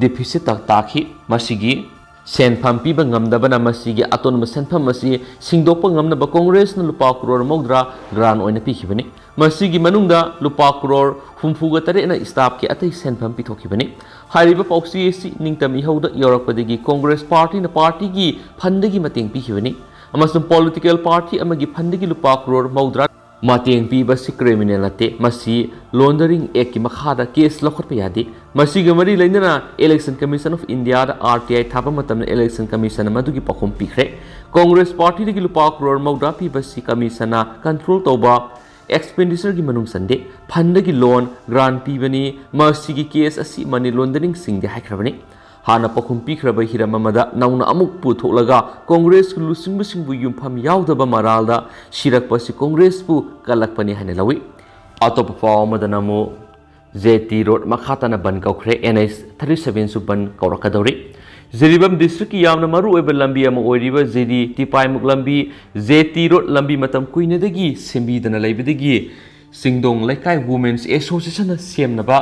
ꯗꯤꯐꯤꯁꯤꯠꯇ ꯇꯥꯈꯤ꯫ ꯃꯁꯤꯒꯤ ꯁꯦꯟꯐꯝ ꯄꯤꯕ ꯉꯝꯗꯕꯅ ꯃꯁꯤꯒꯤ ꯑꯇꯣꯟꯕ ꯁꯦꯟꯐꯝ ꯑꯁꯤ ꯁꯤꯡꯗꯣꯛꯄ ꯉꯝꯅꯕ ꯀꯣꯡꯒ꯭ꯔꯦꯁꯅ ꯂꯨꯄꯥ ꯀ꯭ꯔꯣꯔ ꯃꯧꯗ꯭ꯔꯥ ꯒ꯭ꯔꯥꯟ ꯑꯣꯏꯅ ꯄꯤꯈꯤꯕꯅꯤ꯫ ꯃꯁꯤꯒꯤ ꯃꯅꯨꯡꯗ ꯂꯨꯄꯥ ꯀ꯭ꯔꯣꯔ ꯍꯨꯝꯐꯨꯒ ꯇꯔꯦꯠꯅ ꯁ꯭ꯇꯥꯐꯀꯤ ꯑꯇꯩ ꯁꯦꯟꯐꯝ ꯄꯤꯊꯣꯛꯈꯤꯕꯅꯤ꯫ ꯍꯥꯏꯔꯤꯕ ꯄꯥꯎꯆꯦ ꯑꯁꯤ ꯅꯤꯡꯇꯝ ꯏꯍꯧꯗ ꯌꯧꯔꯛꯄꯗꯒꯤ ꯀꯣꯡꯒ꯭ꯔꯦꯁ ꯄꯥꯔꯇꯤꯅ ꯄꯥꯔꯇꯤꯒꯤ ꯐꯟꯗꯒꯤ ꯃꯇꯦꯡ ꯄꯤꯈꯤꯕꯅꯤ ꯑꯃꯁꯨꯡ ꯄꯣꯂꯤꯇꯤꯀꯦꯜ ꯄꯥꯔꯇꯤ ꯑꯃꯒꯤ ꯐꯟꯗꯒꯤ ꯂꯨꯄꯥ ꯀ꯭ꯔꯣꯔ ꯃꯧꯗ꯭ꯔꯥ ꯃꯇꯦꯡ ꯄꯤꯕ ꯑꯁꯤ ꯀ꯭ꯔꯤꯃꯤꯅꯦꯜ ꯅꯠꯇꯦ꯫ ꯃꯁꯤ ꯂꯣꯟꯗꯔꯤꯡ ꯑꯦꯛꯀꯤ ꯃꯈꯥꯗ ꯀꯦꯁ ꯂꯧꯈꯠꯄ ꯌꯥꯗꯦ꯫ ꯃꯁꯤꯒ ꯃꯔꯤ ꯂꯩꯅꯅ ꯏꯂꯦꯛꯁꯟ ꯀꯃꯤꯁꯟ ꯑꯣꯐ ꯏꯟꯗꯤꯌꯥꯗ ꯑꯥꯔ ꯇꯤ ꯑꯥꯏ ꯊꯥꯕ ꯃꯇꯝꯗ ꯏꯂꯦꯛꯁꯟ ꯀꯃꯤꯁꯟꯅ ꯃꯗꯨꯒꯤ ꯄꯥꯎꯈꯨꯝ ꯄꯤꯈ꯭ꯔꯦ꯫ ꯀꯣꯡꯒ꯭ꯔꯦꯁ ꯄꯥꯔꯇꯤꯗꯒꯤ ꯂꯨꯄꯥ ꯀ꯭ꯔꯣꯔ ꯃꯧꯗ꯭ꯔꯥ ꯄꯤꯕꯁꯤ ꯀꯃꯤꯁꯟꯅ ꯀꯟꯇ꯭ꯔꯣꯜ ꯇꯧꯕ ꯑꯦꯛꯁꯄꯦꯟꯗꯤꯆꯔꯒꯤ ꯃꯅꯨꯡ ꯆꯟꯗꯦ꯫ ꯐꯟꯗꯒꯤ ꯂꯣꯟ ꯒ꯭ꯔꯥꯟ ꯄꯤꯕꯅꯤ꯫ ꯃꯁꯤꯒꯤ ꯀꯦꯁ ꯑꯁꯤ ꯃꯅꯤ ꯂꯣꯟꯗꯔꯤꯡ ꯆꯤꯡꯗꯦ ꯍꯥꯏꯈ꯭ꯔꯕꯅꯤ꯫ ꯍꯥꯟꯅ ꯄꯥꯎꯈꯨꯝ ꯄꯤꯈ꯭ꯔꯕ ꯍꯤꯔꯝ ꯑꯃꯗ ꯅꯧꯅ ꯑꯃꯨꯛ ꯄꯨꯊꯣꯛꯂꯒ ꯀꯣꯡꯒ꯭ꯔꯦꯁꯀꯤ ꯂꯨꯆꯤꯡꯕꯁꯤꯡꯕꯨ ꯌꯨꯝꯐꯝ ꯌꯥꯎꯗꯕ ꯃꯔꯥꯜꯗ ꯁꯤꯔꯛꯄ ꯑꯁꯤ ꯀꯣꯡꯒ꯭ꯔꯦꯁꯄꯨ ꯀꯜꯂꯛꯄꯅꯤ ꯍꯥꯏꯅ ꯂꯧꯏ꯫ ꯑꯇꯣꯞꯄ ꯄꯥꯎ ꯑꯃꯗꯅ ꯑꯃꯨꯛ ꯖꯦ ꯇꯤ ꯔꯣꯗ ꯃꯈꯥ ꯇꯥꯅ ꯕꯟ ꯀꯧꯈ꯭ꯔꯦ꯫ ꯑꯦꯟ ꯑꯩꯆ ꯊꯥꯔꯇꯤ ꯁꯚꯦꯟꯁꯨ ꯕꯟ ꯀꯧꯔꯛꯀꯗꯧꯔꯤ꯫ ꯖꯤꯔꯤꯕꯥꯝ ꯗꯤꯁꯇ꯭ꯔꯤꯛꯀꯤ ꯌꯥꯝꯅ ꯃꯔꯨꯑꯣꯏꯕ ꯂꯝꯕꯤ ꯑꯃ ꯑꯣꯏꯔꯤꯕ ꯖꯤꯔꯤ ꯇꯤꯄꯥꯏꯃꯨꯛ ꯂꯝꯕꯤ, ꯖꯦ ꯇꯤ ꯔꯣꯗ ꯂꯝꯕꯤ ꯃꯇꯝ ꯀꯨꯏꯅꯗꯒꯤ ꯁꯦꯝꯕꯤꯗꯅ ꯂꯩꯕꯗꯒꯤ ꯆꯤꯡꯗꯣꯡ ꯂꯩꯀꯥꯏ ꯋꯨꯃꯦꯟꯁ ꯑꯦꯁꯣꯁꯤꯌꯦꯁꯟꯅ ꯁꯦꯝꯅꯕ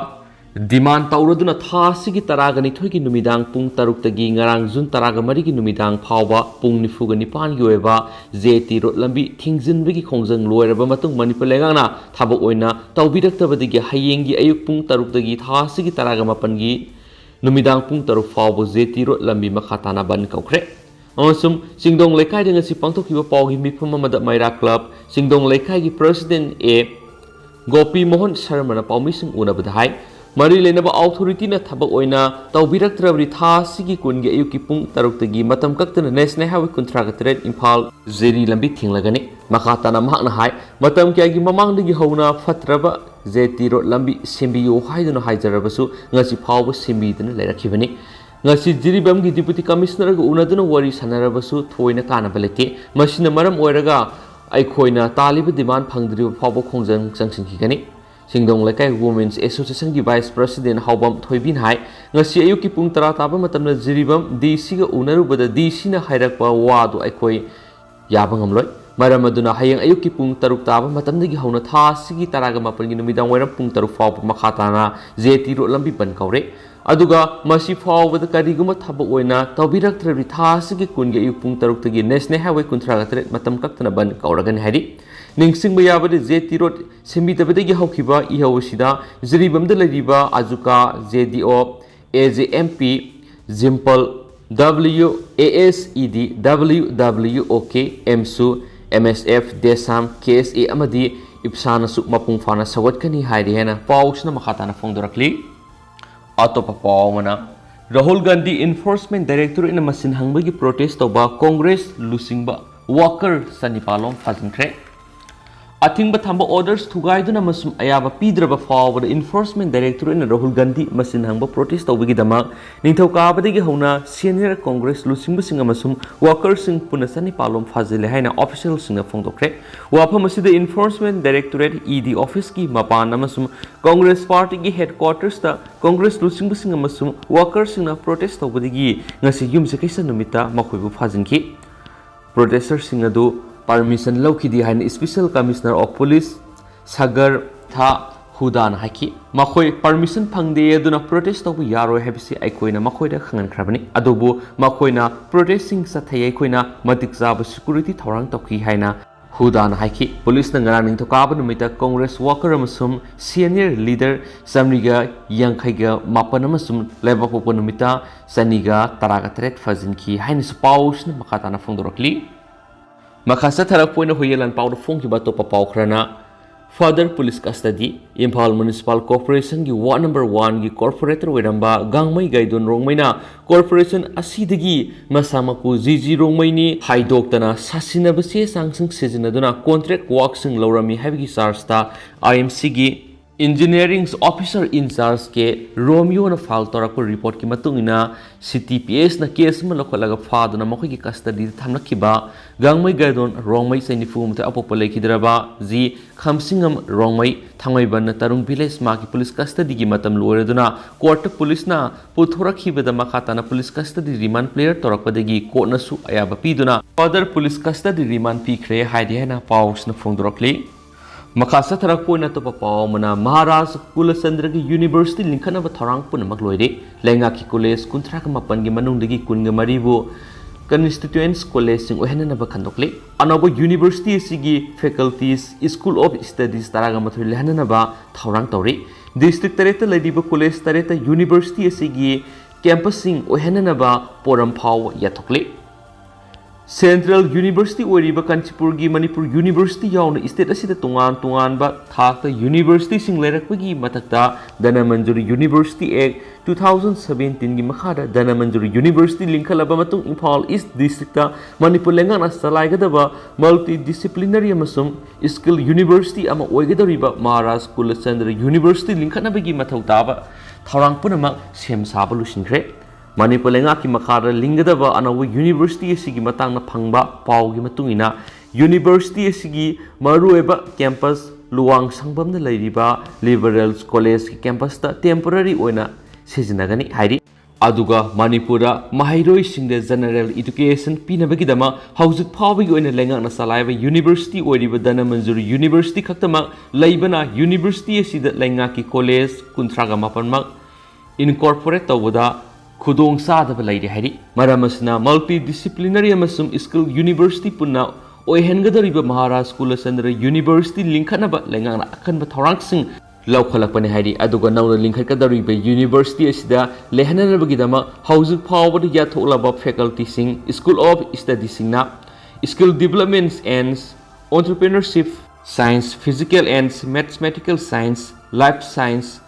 ꯗꯤꯃꯥꯟ ꯇꯧꯔꯗꯨꯅ ꯊꯥ ꯑꯁꯤꯒꯤ ꯇꯔꯥꯒ ꯅꯤꯊꯣꯏꯒꯤ ꯅꯨꯃꯤꯗꯥꯡ ꯄꯨꯡ ꯇꯔꯨꯛꯇꯒꯤ ꯉꯔꯥꯡ ꯖꯨꯟ ꯇꯔꯥꯒ ꯃꯔꯤꯒꯤ ꯅꯨꯃꯤꯗꯥꯡ ꯐꯥꯎꯕ ꯄꯨꯡ ꯅꯤꯐꯨꯒ ꯅꯤꯄꯥꯟꯒꯤ ꯑꯣꯏꯕ ꯖꯦ ꯇꯤ ꯔꯣꯗ ꯂꯝꯕꯤ ꯊꯤꯡꯖꯤꯟꯕꯒꯤ ꯈꯣꯡꯖꯪ ꯂꯣꯏꯔꯕ ꯃꯇꯨꯡ ꯃꯅꯤꯄꯨꯔ ꯂꯩꯉꯥꯛꯅ ꯊꯕꯛ ꯑꯣꯏꯅ ꯇꯧꯕꯤꯔꯛꯇꯕꯗꯒꯤ ꯍꯌꯦꯡꯒꯤ ꯑꯌꯨꯛ ꯄꯨꯡ ꯇꯔꯨꯛꯇꯒꯤ ꯊꯥ ꯑꯁꯤꯒꯤ ꯇꯔꯥꯒ ꯃꯥꯄꯟꯒꯤ ꯅꯨꯃꯤꯗꯥꯡ ꯄꯨꯡ ꯇꯔꯨꯛ ꯐꯥꯎꯕ ꯖꯦ ꯇꯤ ꯔꯣꯗ ꯂꯝꯕꯤ ꯃꯈꯥ ꯇꯥꯅ ꯕꯟ ꯀꯧꯈ꯭ꯔꯦ꯫ ꯑꯃꯁꯨꯡ ꯆꯤꯡꯗꯣꯡ ꯂꯩꯀꯥꯏꯗ ꯉꯁꯤ ꯄꯥꯡꯊꯣꯛꯈꯤꯕ ꯄꯥꯎꯒꯤ ꯃꯤꯐꯝ ꯑꯃꯗ ꯃꯩꯔꯥ ꯀ꯭ꯂꯕ ꯆꯤꯡꯗꯣꯡ ꯂꯩꯀꯥꯏꯒꯤ ꯄ꯭ꯔꯁꯤꯗꯦꯟ ꯑꯦ ꯒꯣꯄꯤ ꯃꯣꯍꯟ ꯁꯔꯃꯅ ꯄꯥꯎꯃꯤꯁꯤꯡ ꯎꯅꯕꯗ ꯍꯥꯏ, ꯃꯔꯤ ꯂꯩꯅꯕ ꯑꯣꯊꯣꯔꯤꯇꯤꯅ ꯊꯕꯛ ꯑꯣꯏꯅ ꯇꯧꯕꯤꯔꯛꯇ꯭ꯔꯕꯗꯤ ꯊꯥ ꯑꯁꯤꯒꯤ ꯀꯨꯟꯒꯤ ꯑꯌꯨꯛꯀꯤ ꯄꯨꯡ ꯇꯔꯨꯛꯇꯒꯤ ꯃꯇꯝ ꯀꯛꯇꯅ ꯅꯦꯁꯅꯦꯜ ꯍꯥꯏꯋꯦ ꯀꯨꯟꯊ꯭ꯔꯥꯒ ꯇꯔꯦꯠ ꯏꯝꯐꯥꯜ ꯖꯤꯔꯤ ꯂꯝꯕꯤ ꯊꯤꯡꯂꯒꯅꯤ꯫ ꯃꯈꯥ ꯇꯥꯅ ꯃꯍꯥꯛꯅ ꯍꯥꯏ, ꯃꯇꯝ ꯀꯌꯥꯒꯤ ꯃꯃꯥꯡꯗꯒꯤ ꯍꯧꯅ ꯐꯠꯇ꯭ꯔꯕ ꯖꯦ ꯇꯤ ꯔꯣꯗ ꯂꯝꯕꯤ ꯁꯦꯝꯕꯤꯌꯨ ꯍꯥꯏꯗꯨꯅ ꯍꯥꯏꯖꯔꯕꯁꯨ ꯉꯁꯤ ꯐꯥꯎꯕ ꯁꯦꯝꯕꯤꯗꯨꯅ ꯂꯩꯔꯛꯈꯤꯕꯅꯤ꯫ ꯉꯁꯤ ꯖꯤꯔꯤꯕꯥꯝꯒꯤ ꯗꯤꯄꯨꯇꯤ ꯀꯃꯤꯁꯅꯔꯒ ꯎꯅꯗꯨꯅ ꯋꯥꯔꯤ ꯁꯥꯟꯅꯔꯕꯁꯨ ꯊꯣꯏꯅ ꯀꯥꯟꯅꯕ ꯂꯩꯇꯦ꯫ ꯃꯁꯤꯅ ꯃꯔꯝ ꯑꯣꯏꯔꯒ ꯑꯩꯈꯣꯏꯅ ꯇꯥꯜꯂꯤꯕ ꯗꯤꯃꯥꯟ ꯐꯪꯗ꯭ꯔꯤꯕ ꯐꯥꯎꯕ ꯈꯣꯡꯖꯪ ꯆꯪꯁꯤꯟꯈꯤꯒꯅꯤ꯫ ꯆꯤꯡꯗꯣꯡ ꯂꯩꯀꯥꯏ ꯋꯨꯃꯦꯟꯁ ꯑꯦꯁꯣꯁꯤꯌꯦꯁꯟꯒꯤ ꯚꯥꯏꯁ ꯄ꯭ꯔꯁꯤꯗꯦꯟ ꯍꯥꯎꯕꯝ ꯊꯣꯏꯕꯤꯅ ꯍꯥꯏ, ꯉꯁꯤ ꯑꯌꯨꯛꯀꯤ ꯄꯨꯡ ꯇꯔꯥ ꯇꯥꯕ ꯃꯇꯝꯗ ꯖꯤꯔꯤꯕꯥꯝ ꯗꯤ ꯁꯤꯒ ꯎꯅꯔꯨꯕꯗ ꯗꯤ ꯁꯤꯅ ꯍꯥꯏꯔꯛꯄ ꯋꯥꯗꯨ ꯑꯩꯈꯣꯏ ꯌꯥꯕ ꯉꯝꯂꯣꯏ꯫ ꯃꯔꯝ ꯑꯗꯨꯅ ꯍꯌꯦꯡ ꯑꯌꯨꯛꯀꯤ ꯄꯨꯡ ꯇꯔꯨꯛ ꯇꯥꯕ ꯃꯇꯝꯗꯒꯤ ꯍꯧꯅ ꯊꯥ ꯑꯁꯤꯒꯤ ꯇꯔꯥꯒ ꯃꯥꯄꯟꯒꯤ ꯅꯨꯃꯤꯗꯥꯡ ꯋꯥꯏꯔꯝ ꯄꯨꯡ ꯇꯔꯨꯛ ꯐꯥꯎꯕ ꯃꯈꯥ ꯇꯥꯅ ꯖꯦ ꯇꯤ ꯔꯣꯗ ꯂꯝꯕꯤ ꯕꯟ ꯀꯧꯔꯦ꯫ ꯑꯗꯨꯒ ꯃꯁꯤ ꯐꯥꯎꯕꯗ ꯀꯔꯤꯒꯨꯝꯕ ꯊꯕꯛ ꯑꯣꯏꯅ ꯇꯧꯕꯤꯔꯛꯇ꯭ꯔꯕꯗꯤ ꯊꯥ ꯑꯁꯤꯒꯤ ꯀꯨꯟꯒꯤ ꯑꯌꯨꯛ ꯄꯨꯡ ꯇꯔꯨꯛꯇꯒꯤ ꯅꯦꯁꯅꯦꯜ ꯍꯥꯏꯋꯦ ꯀꯨꯟꯊ꯭ꯔꯥꯒ ꯇꯔꯦꯠ ꯃꯇꯝ ꯀꯛꯇꯅ ꯕꯟ ꯀꯧꯔꯒꯅꯤ ꯍꯥꯏꯔꯤ꯫ ꯅꯤꯡꯁꯤꯡꯕ ꯌꯥꯕꯗꯤ ꯖꯦ ꯇꯤ ꯔꯣꯗ ꯁꯦꯝꯕꯤꯗꯕꯗꯒꯤ ꯍꯧꯈꯤꯕ ꯏꯍꯧ ꯑꯁꯤꯗ ꯖꯤꯔꯤꯕꯥꯝꯗ ꯂꯩꯔꯤꯕ ꯑꯖꯨꯀꯥ, J D O, A J M P, ꯖꯤꯝꯄꯜ, W A S E D, W W O K, ꯑꯦꯝꯁꯨ, M S F, ꯗꯦꯁꯥꯝ, ꯀꯦ ꯑꯦꯁ ꯑꯦ ꯑꯃꯗꯤ ꯏꯞꯁꯥꯅꯁꯨ ꯃꯄꯨꯡ ꯐꯥꯅ ꯁꯧꯒꯠꯀꯅꯤ ꯍꯥꯏꯔꯤ ꯍꯥꯏꯅ ꯄꯥꯎꯁꯤꯅ ꯃꯈꯥ ꯇꯥꯅ ꯐꯣꯡꯗꯣꯔꯛꯂꯤ꯫ ꯑꯇꯣꯞꯄ ꯄꯥꯎ ꯑꯃꯅ, ꯔꯥꯍꯨꯜ ꯒꯥꯟꯙꯤ ꯏꯟꯐꯣꯔꯁꯃꯦꯟ ꯗꯥꯏꯔꯦꯛꯇꯣꯔꯦꯠꯅ ꯃꯁꯤꯟ ꯍꯪꯕꯒꯤ ꯄ꯭ꯔꯣꯇꯦꯁ ꯇꯧꯕ ꯀꯣꯡꯒ꯭ꯔꯦꯁ ꯂꯨꯆꯤꯡꯕ ꯋꯥꯀꯔ ꯆꯅꯤꯄꯥꯜꯂꯣꯝ ꯐꯥꯖꯤꯟꯈ꯭ꯔꯦ꯫ ꯑꯊꯤꯡꯕ ꯊꯝꯕ orders ꯊꯨꯒꯥꯏꯗꯨꯅ ꯑꯃꯁꯨꯡ ꯑꯌꯥꯕ ꯄꯤꯗ꯭ꯔꯕ ꯐꯥꯎꯕꯗ Enforcement Directorateꯅ ꯔꯥꯍꯨꯜ ꯒꯥꯟꯙꯤ ꯃꯆꯤꯟ ꯍꯪꯕ protest ꯇꯧꯕꯒꯤꯗꯃꯛ ꯅꯤꯡꯊꯧꯀꯥꯕꯗꯒꯤ ꯍꯧꯅ senior Congress ꯂꯨꯆꯤꯡꯕꯁꯤꯡ ꯑꯃꯁꯨꯡ workerꯁꯤꯡ ꯄꯨꯟꯅ ꯆꯅꯤꯄꯥꯜ ꯂꯣꯝ ꯐꯥꯖꯤꯜꯂꯦ ꯍꯥꯏꯅ officialꯁꯤꯡꯅ ꯐꯣꯡꯗꯣꯛꯈ꯭ꯔꯦ꯫ ꯋꯥꯐꯝ ꯑꯁꯤꯗ Enforcement Directorate, ED officeꯀꯤ ꯃꯄꯥꯟ ꯑꯃꯁꯨꯡ Congress partyꯒꯤ headquartersꯇ Congress ꯂꯨꯆꯤꯡꯕꯁꯤꯡ ꯑꯃꯁꯨꯡ workerꯁꯤꯡꯅ protest ꯇꯧꯕꯗꯒꯤ ꯉꯁꯤ ꯌꯨꯝꯁꯀꯩꯁ ꯅꯨꯃꯤꯠꯇ ꯃꯈꯣꯏꯕꯨ ꯐꯥꯖꯤꯟꯈꯤ꯫ Protesterꯁꯤꯡ ꯑꯗꯨ permission ꯂꯧꯈꯤꯗꯦ ꯍꯥꯏꯅ Special Commissioner of Police ꯁꯒꯔ ꯊꯥ ꯍꯨꯗꯥꯅ ꯍꯥꯏꯈꯤ꯫ ꯃꯈꯣꯏ permission ꯐꯪꯗꯦ, ꯑꯗꯨꯅ protest ꯇꯧꯕ ꯌꯥꯔꯣꯏ ꯍꯥꯏꯕꯁꯤ ꯑꯩꯈꯣꯏꯅ ꯃꯈꯣꯏꯗ ꯈꯪꯍꯟꯈ꯭ꯔꯕꯅꯤ꯫ ꯑꯗꯨꯕꯨ ꯃꯈꯣꯏꯅ protestꯁꯤꯡ ꯆꯠꯊꯩ, ꯑꯩꯈꯣꯏꯅ ꯃꯇꯤꯛ ꯆꯥꯕ security ꯊꯧꯔꯥꯡ ꯇꯧꯈꯤ ꯍꯥꯏꯅ ꯍꯨꯗꯥꯅ ꯍꯥꯏꯈꯤ꯫ Policeꯅ ꯉꯔꯥꯡ ꯅꯤꯡꯊꯧꯀꯥꯕ ꯅꯨꯃꯤꯠꯇ Congress worker ꯑꯃꯁꯨꯡ senior leader ꯆꯥꯃꯔꯤꯒ ꯌꯥꯡꯈꯩꯒ ꯃꯥꯄꯟ ꯑꯃꯁꯨꯡ ꯂꯩꯕꯥꯛꯄꯣꯛꯄ ꯅꯨꯃꯤꯠꯇ ꯆꯅꯤꯒ ꯇꯔꯥꯒ ꯇꯔꯦꯠ ꯐꯥꯖꯤꯟꯈꯤ ꯍꯥꯏꯅꯁꯨ ꯄꯥꯎꯁꯤꯅ ꯃꯈꯥ ꯇꯥꯅ ꯐꯣꯡꯗꯣꯔꯛꯂꯤ꯫ ꯃꯈꯥ ꯆꯠꯊꯔꯛꯄ ꯑꯣꯏꯅ ꯍꯨꯏꯌꯦꯟ ꯂꯥꯟꯄꯥꯎꯗ ꯐꯣꯡꯈꯤꯕ ꯑꯇꯣꯞꯄ ꯄꯥꯎ ꯈꯔꯅ, Father police custody꯫ Imphal Municipal Corporationꯒꯤ ward number oneꯒꯤ corporator ꯑꯣꯏꯔꯝꯕ ꯒꯥꯡꯃꯩ ꯒꯥꯏꯗꯣꯟ ꯔꯣꯡꯃꯩꯅ corporation ꯑꯁꯤꯗꯒꯤ ꯃꯁꯥꯃꯛꯄꯨ ꯖꯤ ꯖꯤ ꯔꯣꯡꯃꯩꯅꯤ ꯍꯥꯏꯗꯣꯛꯇꯅ ꯁꯥꯁꯤꯟꯅꯕ ꯆꯦ ꯆꯥꯡꯁꯤꯡ ꯁꯤꯖꯤꯟꯅꯗꯨꯅ contract workꯁꯤꯡ ꯂꯧꯔꯝꯃꯤ ꯍꯥꯏꯕꯒꯤ chargeꯇ IMCꯒꯤ Engineering Officer in Charge K ꯔꯣꯃꯤꯌꯣꯅ file ꯇꯧꯔꯛꯄ reportꯀꯤ ꯃꯇꯨꯡ ꯏꯟꯅ, CTPSꯅ case ꯑꯃ ꯂꯧꯈꯠꯂꯒ ꯐꯥꯗꯨꯅ ꯃꯈꯣꯏꯒꯤ custodyꯗ ꯊꯝꯂꯛꯈꯤꯕ ꯒꯥꯡꯃꯩ ꯒꯥꯏꯗꯣꯟ ꯔꯣꯡꯃꯩ ꯆꯍꯤ ꯅꯤꯐꯨ ꯃꯊꯣꯏ ꯑꯄꯣꯛꯄ ꯂꯩꯈꯤꯗ꯭ꯔꯕ ꯖꯤ ꯈꯝꯁꯤꯡꯉꯝ ꯔꯣꯡꯃꯩ ꯊꯥꯡꯃꯩꯕꯟ ꯇꯔꯨꯡ village ꯃꯍꯥꯛꯀꯤ police custodyꯒꯤ ꯃꯇꯝ ꯂꯣꯏꯔꯗꯨꯅ courtꯇ policeꯅ ꯄꯨꯊꯣꯔꯛꯈꯤꯕꯗ ꯃꯈꯥ ꯇꯥꯅ police custody remand prayer ꯇꯧꯔꯛꯄꯗꯒꯤ courtꯅꯁꯨ ꯑꯌꯥꯕ ꯄꯤꯗꯨꯅ Father police custody remand ꯄꯤꯈ꯭ꯔꯦ ꯍꯥꯏꯔꯤ ꯍꯥꯏꯅ ꯄꯥꯎꯁꯤꯅ ꯐꯣꯡꯗꯣꯔꯛꯂꯤ꯫ ꯃꯈꯥ ꯆꯠꯊꯔꯛꯄ ꯑꯣꯏꯅ ꯑꯇꯣꯞꯄ ꯄꯥꯎ ꯑꯃꯅ, ꯃꯍꯥꯔꯥꯖ ꯀꯨꯂꯆꯟꯗ꯭ꯔꯒꯤ university ꯂꯤꯡꯈꯠꯅꯕ ꯊꯧꯔꯥꯡ ꯄꯨꯝꯅꯃꯛ ꯂꯣꯏꯔꯦ꯫ ꯂꯩꯉꯥꯛꯀꯤ college ꯀꯨꯟꯊ꯭ꯔꯥꯒ ꯃꯥꯄꯟꯒꯤ ꯃꯅꯨꯡꯗꯒꯤ ꯀꯨꯟꯒ ꯃꯔꯤꯕꯨ constituent collegeꯁꯤꯡ ꯑꯣꯏꯍꯟꯅꯅꯕ ꯈꯟꯗꯣꯛꯂꯤ꯫ ꯑꯅꯧꯕ university ꯑꯁꯤꯒꯤ faculties, School of Studies ꯇꯔꯥꯒ ꯃꯥꯊꯣꯏ ꯂꯩꯍꯟꯅꯅꯕ ꯊꯧꯔꯥꯡ ꯇꯧꯔꯤ꯫ District ꯇꯔꯦꯠꯇ ꯂꯩꯔꯤꯕ college ꯇꯔꯦꯠꯇ university ꯑꯁꯤꯒꯤ campusꯁꯤꯡ ꯑꯣꯏꯍꯟꯅꯅꯕ ꯄꯣꯔꯝ ꯐꯥꯎꯕ ꯌꯥꯊꯣꯛꯂꯤ꯫ Central University ꯑꯣꯏꯔꯤꯕ ꯀꯥꯟꯆꯤꯄꯨꯔꯒꯤ ꯃꯅꯤꯄꯨꯔ University ꯌꯥꯎꯅ state ꯑꯁꯤꯗ ꯇꯣꯉꯥꯟ ꯇꯣꯉꯥꯟꯕ ꯊꯥꯛꯇ universityꯁꯤꯡ ꯂꯩꯔꯛꯄꯒꯤ ꯃꯊꯛꯇ Dhanamanjuri University Act two thousand seventeenꯒꯤ ꯃꯈꯥꯗ ꯙꯅꯃꯟꯖꯨꯔꯤ University ꯂꯤꯡꯈꯠꯂꯕ ꯃꯇꯨꯡ ꯏꯝꯐꯥꯜ East Districtꯇ ꯃꯅꯤꯄꯨꯔ ꯂꯩꯉꯥꯛꯅ ꯆꯂꯥꯏꯒꯗꯕ multidisciplinary ꯑꯃꯁꯨꯡ skill university ꯑꯃ ꯑꯣꯏꯒꯗꯧꯔꯤꯕ ꯃꯍꯥꯔꯥꯖ ꯀꯨꯂꯆꯟꯗ꯭ꯔ University ꯂꯤꯡꯈꯠꯅꯕꯒꯤ ꯃꯊꯧ ꯇꯥꯕ ꯊꯧꯔꯥꯡ ꯄꯨꯝꯅꯃꯛ ꯁꯦꯝ ꯁꯥꯕ ꯂꯣꯏꯁꯤꯟꯈ꯭ꯔꯦ꯫ ꯃꯅꯤꯄꯨꯔ ꯂꯩꯉꯥꯛꯀꯤ ꯃꯈꯥꯗ ꯂꯤꯡꯒꯗꯕ ꯑꯅꯧꯕ university ꯑꯁꯤꯒꯤ ꯃꯇꯥꯡꯗ ꯐꯪꯕ ꯄꯥꯎꯒꯤ ꯃꯇꯨꯡ ꯏꯟꯅ, university ꯑꯁꯤꯒꯤ ꯃꯔꯨꯑꯣꯏꯕ campus ꯂꯨꯋꯥꯡ ꯁꯪꯕꯝꯗ ꯂꯩꯔꯤꯕ Liberal Collegeꯀꯤ campusꯇ temporary ꯑꯣꯏꯅ ꯁꯤꯖꯤꯟꯅꯒꯅꯤ ꯍꯥꯏꯔꯤ꯫ ꯑꯗꯨꯒ ꯃꯅꯤꯄꯨꯔꯗ ꯃꯍꯩꯔꯣꯏꯁꯤꯡꯗ general education ꯄꯤꯅꯕꯒꯤꯗꯃꯛ ꯍꯧꯖꯤꯛ ꯐꯥꯎꯕꯒꯤ ꯑꯣꯏꯅ ꯂꯩꯉꯥꯛꯅ ꯆꯂꯥꯏꯕ university ꯑꯣꯏꯔꯤꯕ ꯙꯅꯃꯟꯖꯨꯔꯤ University ꯈꯛꯇꯃꯛ ꯂꯩꯕꯅ university ꯑꯁꯤꯗ ꯂꯩꯉꯥꯛꯀꯤ college ꯀꯨꯟꯊ꯭ꯔꯥꯒ ꯃꯥꯄꯟꯃꯛ incorporate ꯇꯧꯕꯗ ꯈꯨꯗꯣꯡ ꯆꯥꯗꯕ ꯂꯩꯔꯤ ꯍꯥꯏꯔꯤ꯫ ꯃꯔꯝ ꯑꯁꯤꯅ multidisciplinary ꯑꯃꯁꯨꯡ skill university ꯄꯨꯟꯅ ꯑꯣꯏꯍꯟꯒꯗꯧꯔꯤꯕ ꯃꯍꯥꯔꯥꯖ ꯀꯨꯂꯆꯟꯗ꯭ꯔ University ꯂꯤꯡꯈꯠꯅꯕ ꯂꯩꯉꯥꯛꯅ ꯑꯀꯟꯕ ꯊꯧꯔꯥꯡꯁꯤꯡ ꯂꯧꯈꯠꯂꯛꯄꯅꯤ ꯍꯥꯏꯔꯤ꯫ ꯑꯗꯨꯒ ꯅꯧꯅ ꯂꯤꯡꯈꯠꯀꯗꯧꯔꯤꯕ university ꯑꯁꯤꯗ ꯂꯩꯍꯟꯅꯅꯕꯒꯤꯗꯃꯛ ꯍꯧꯖꯤꯛ ꯐꯥꯎꯕꯗ ꯌꯥꯊꯣꯛꯂꯕ facultyꯁꯤꯡ, School of Studiesꯁꯤꯡꯅ Skill Development and Entrepreneurship Science, Physical and Mathematical Science, Life Science,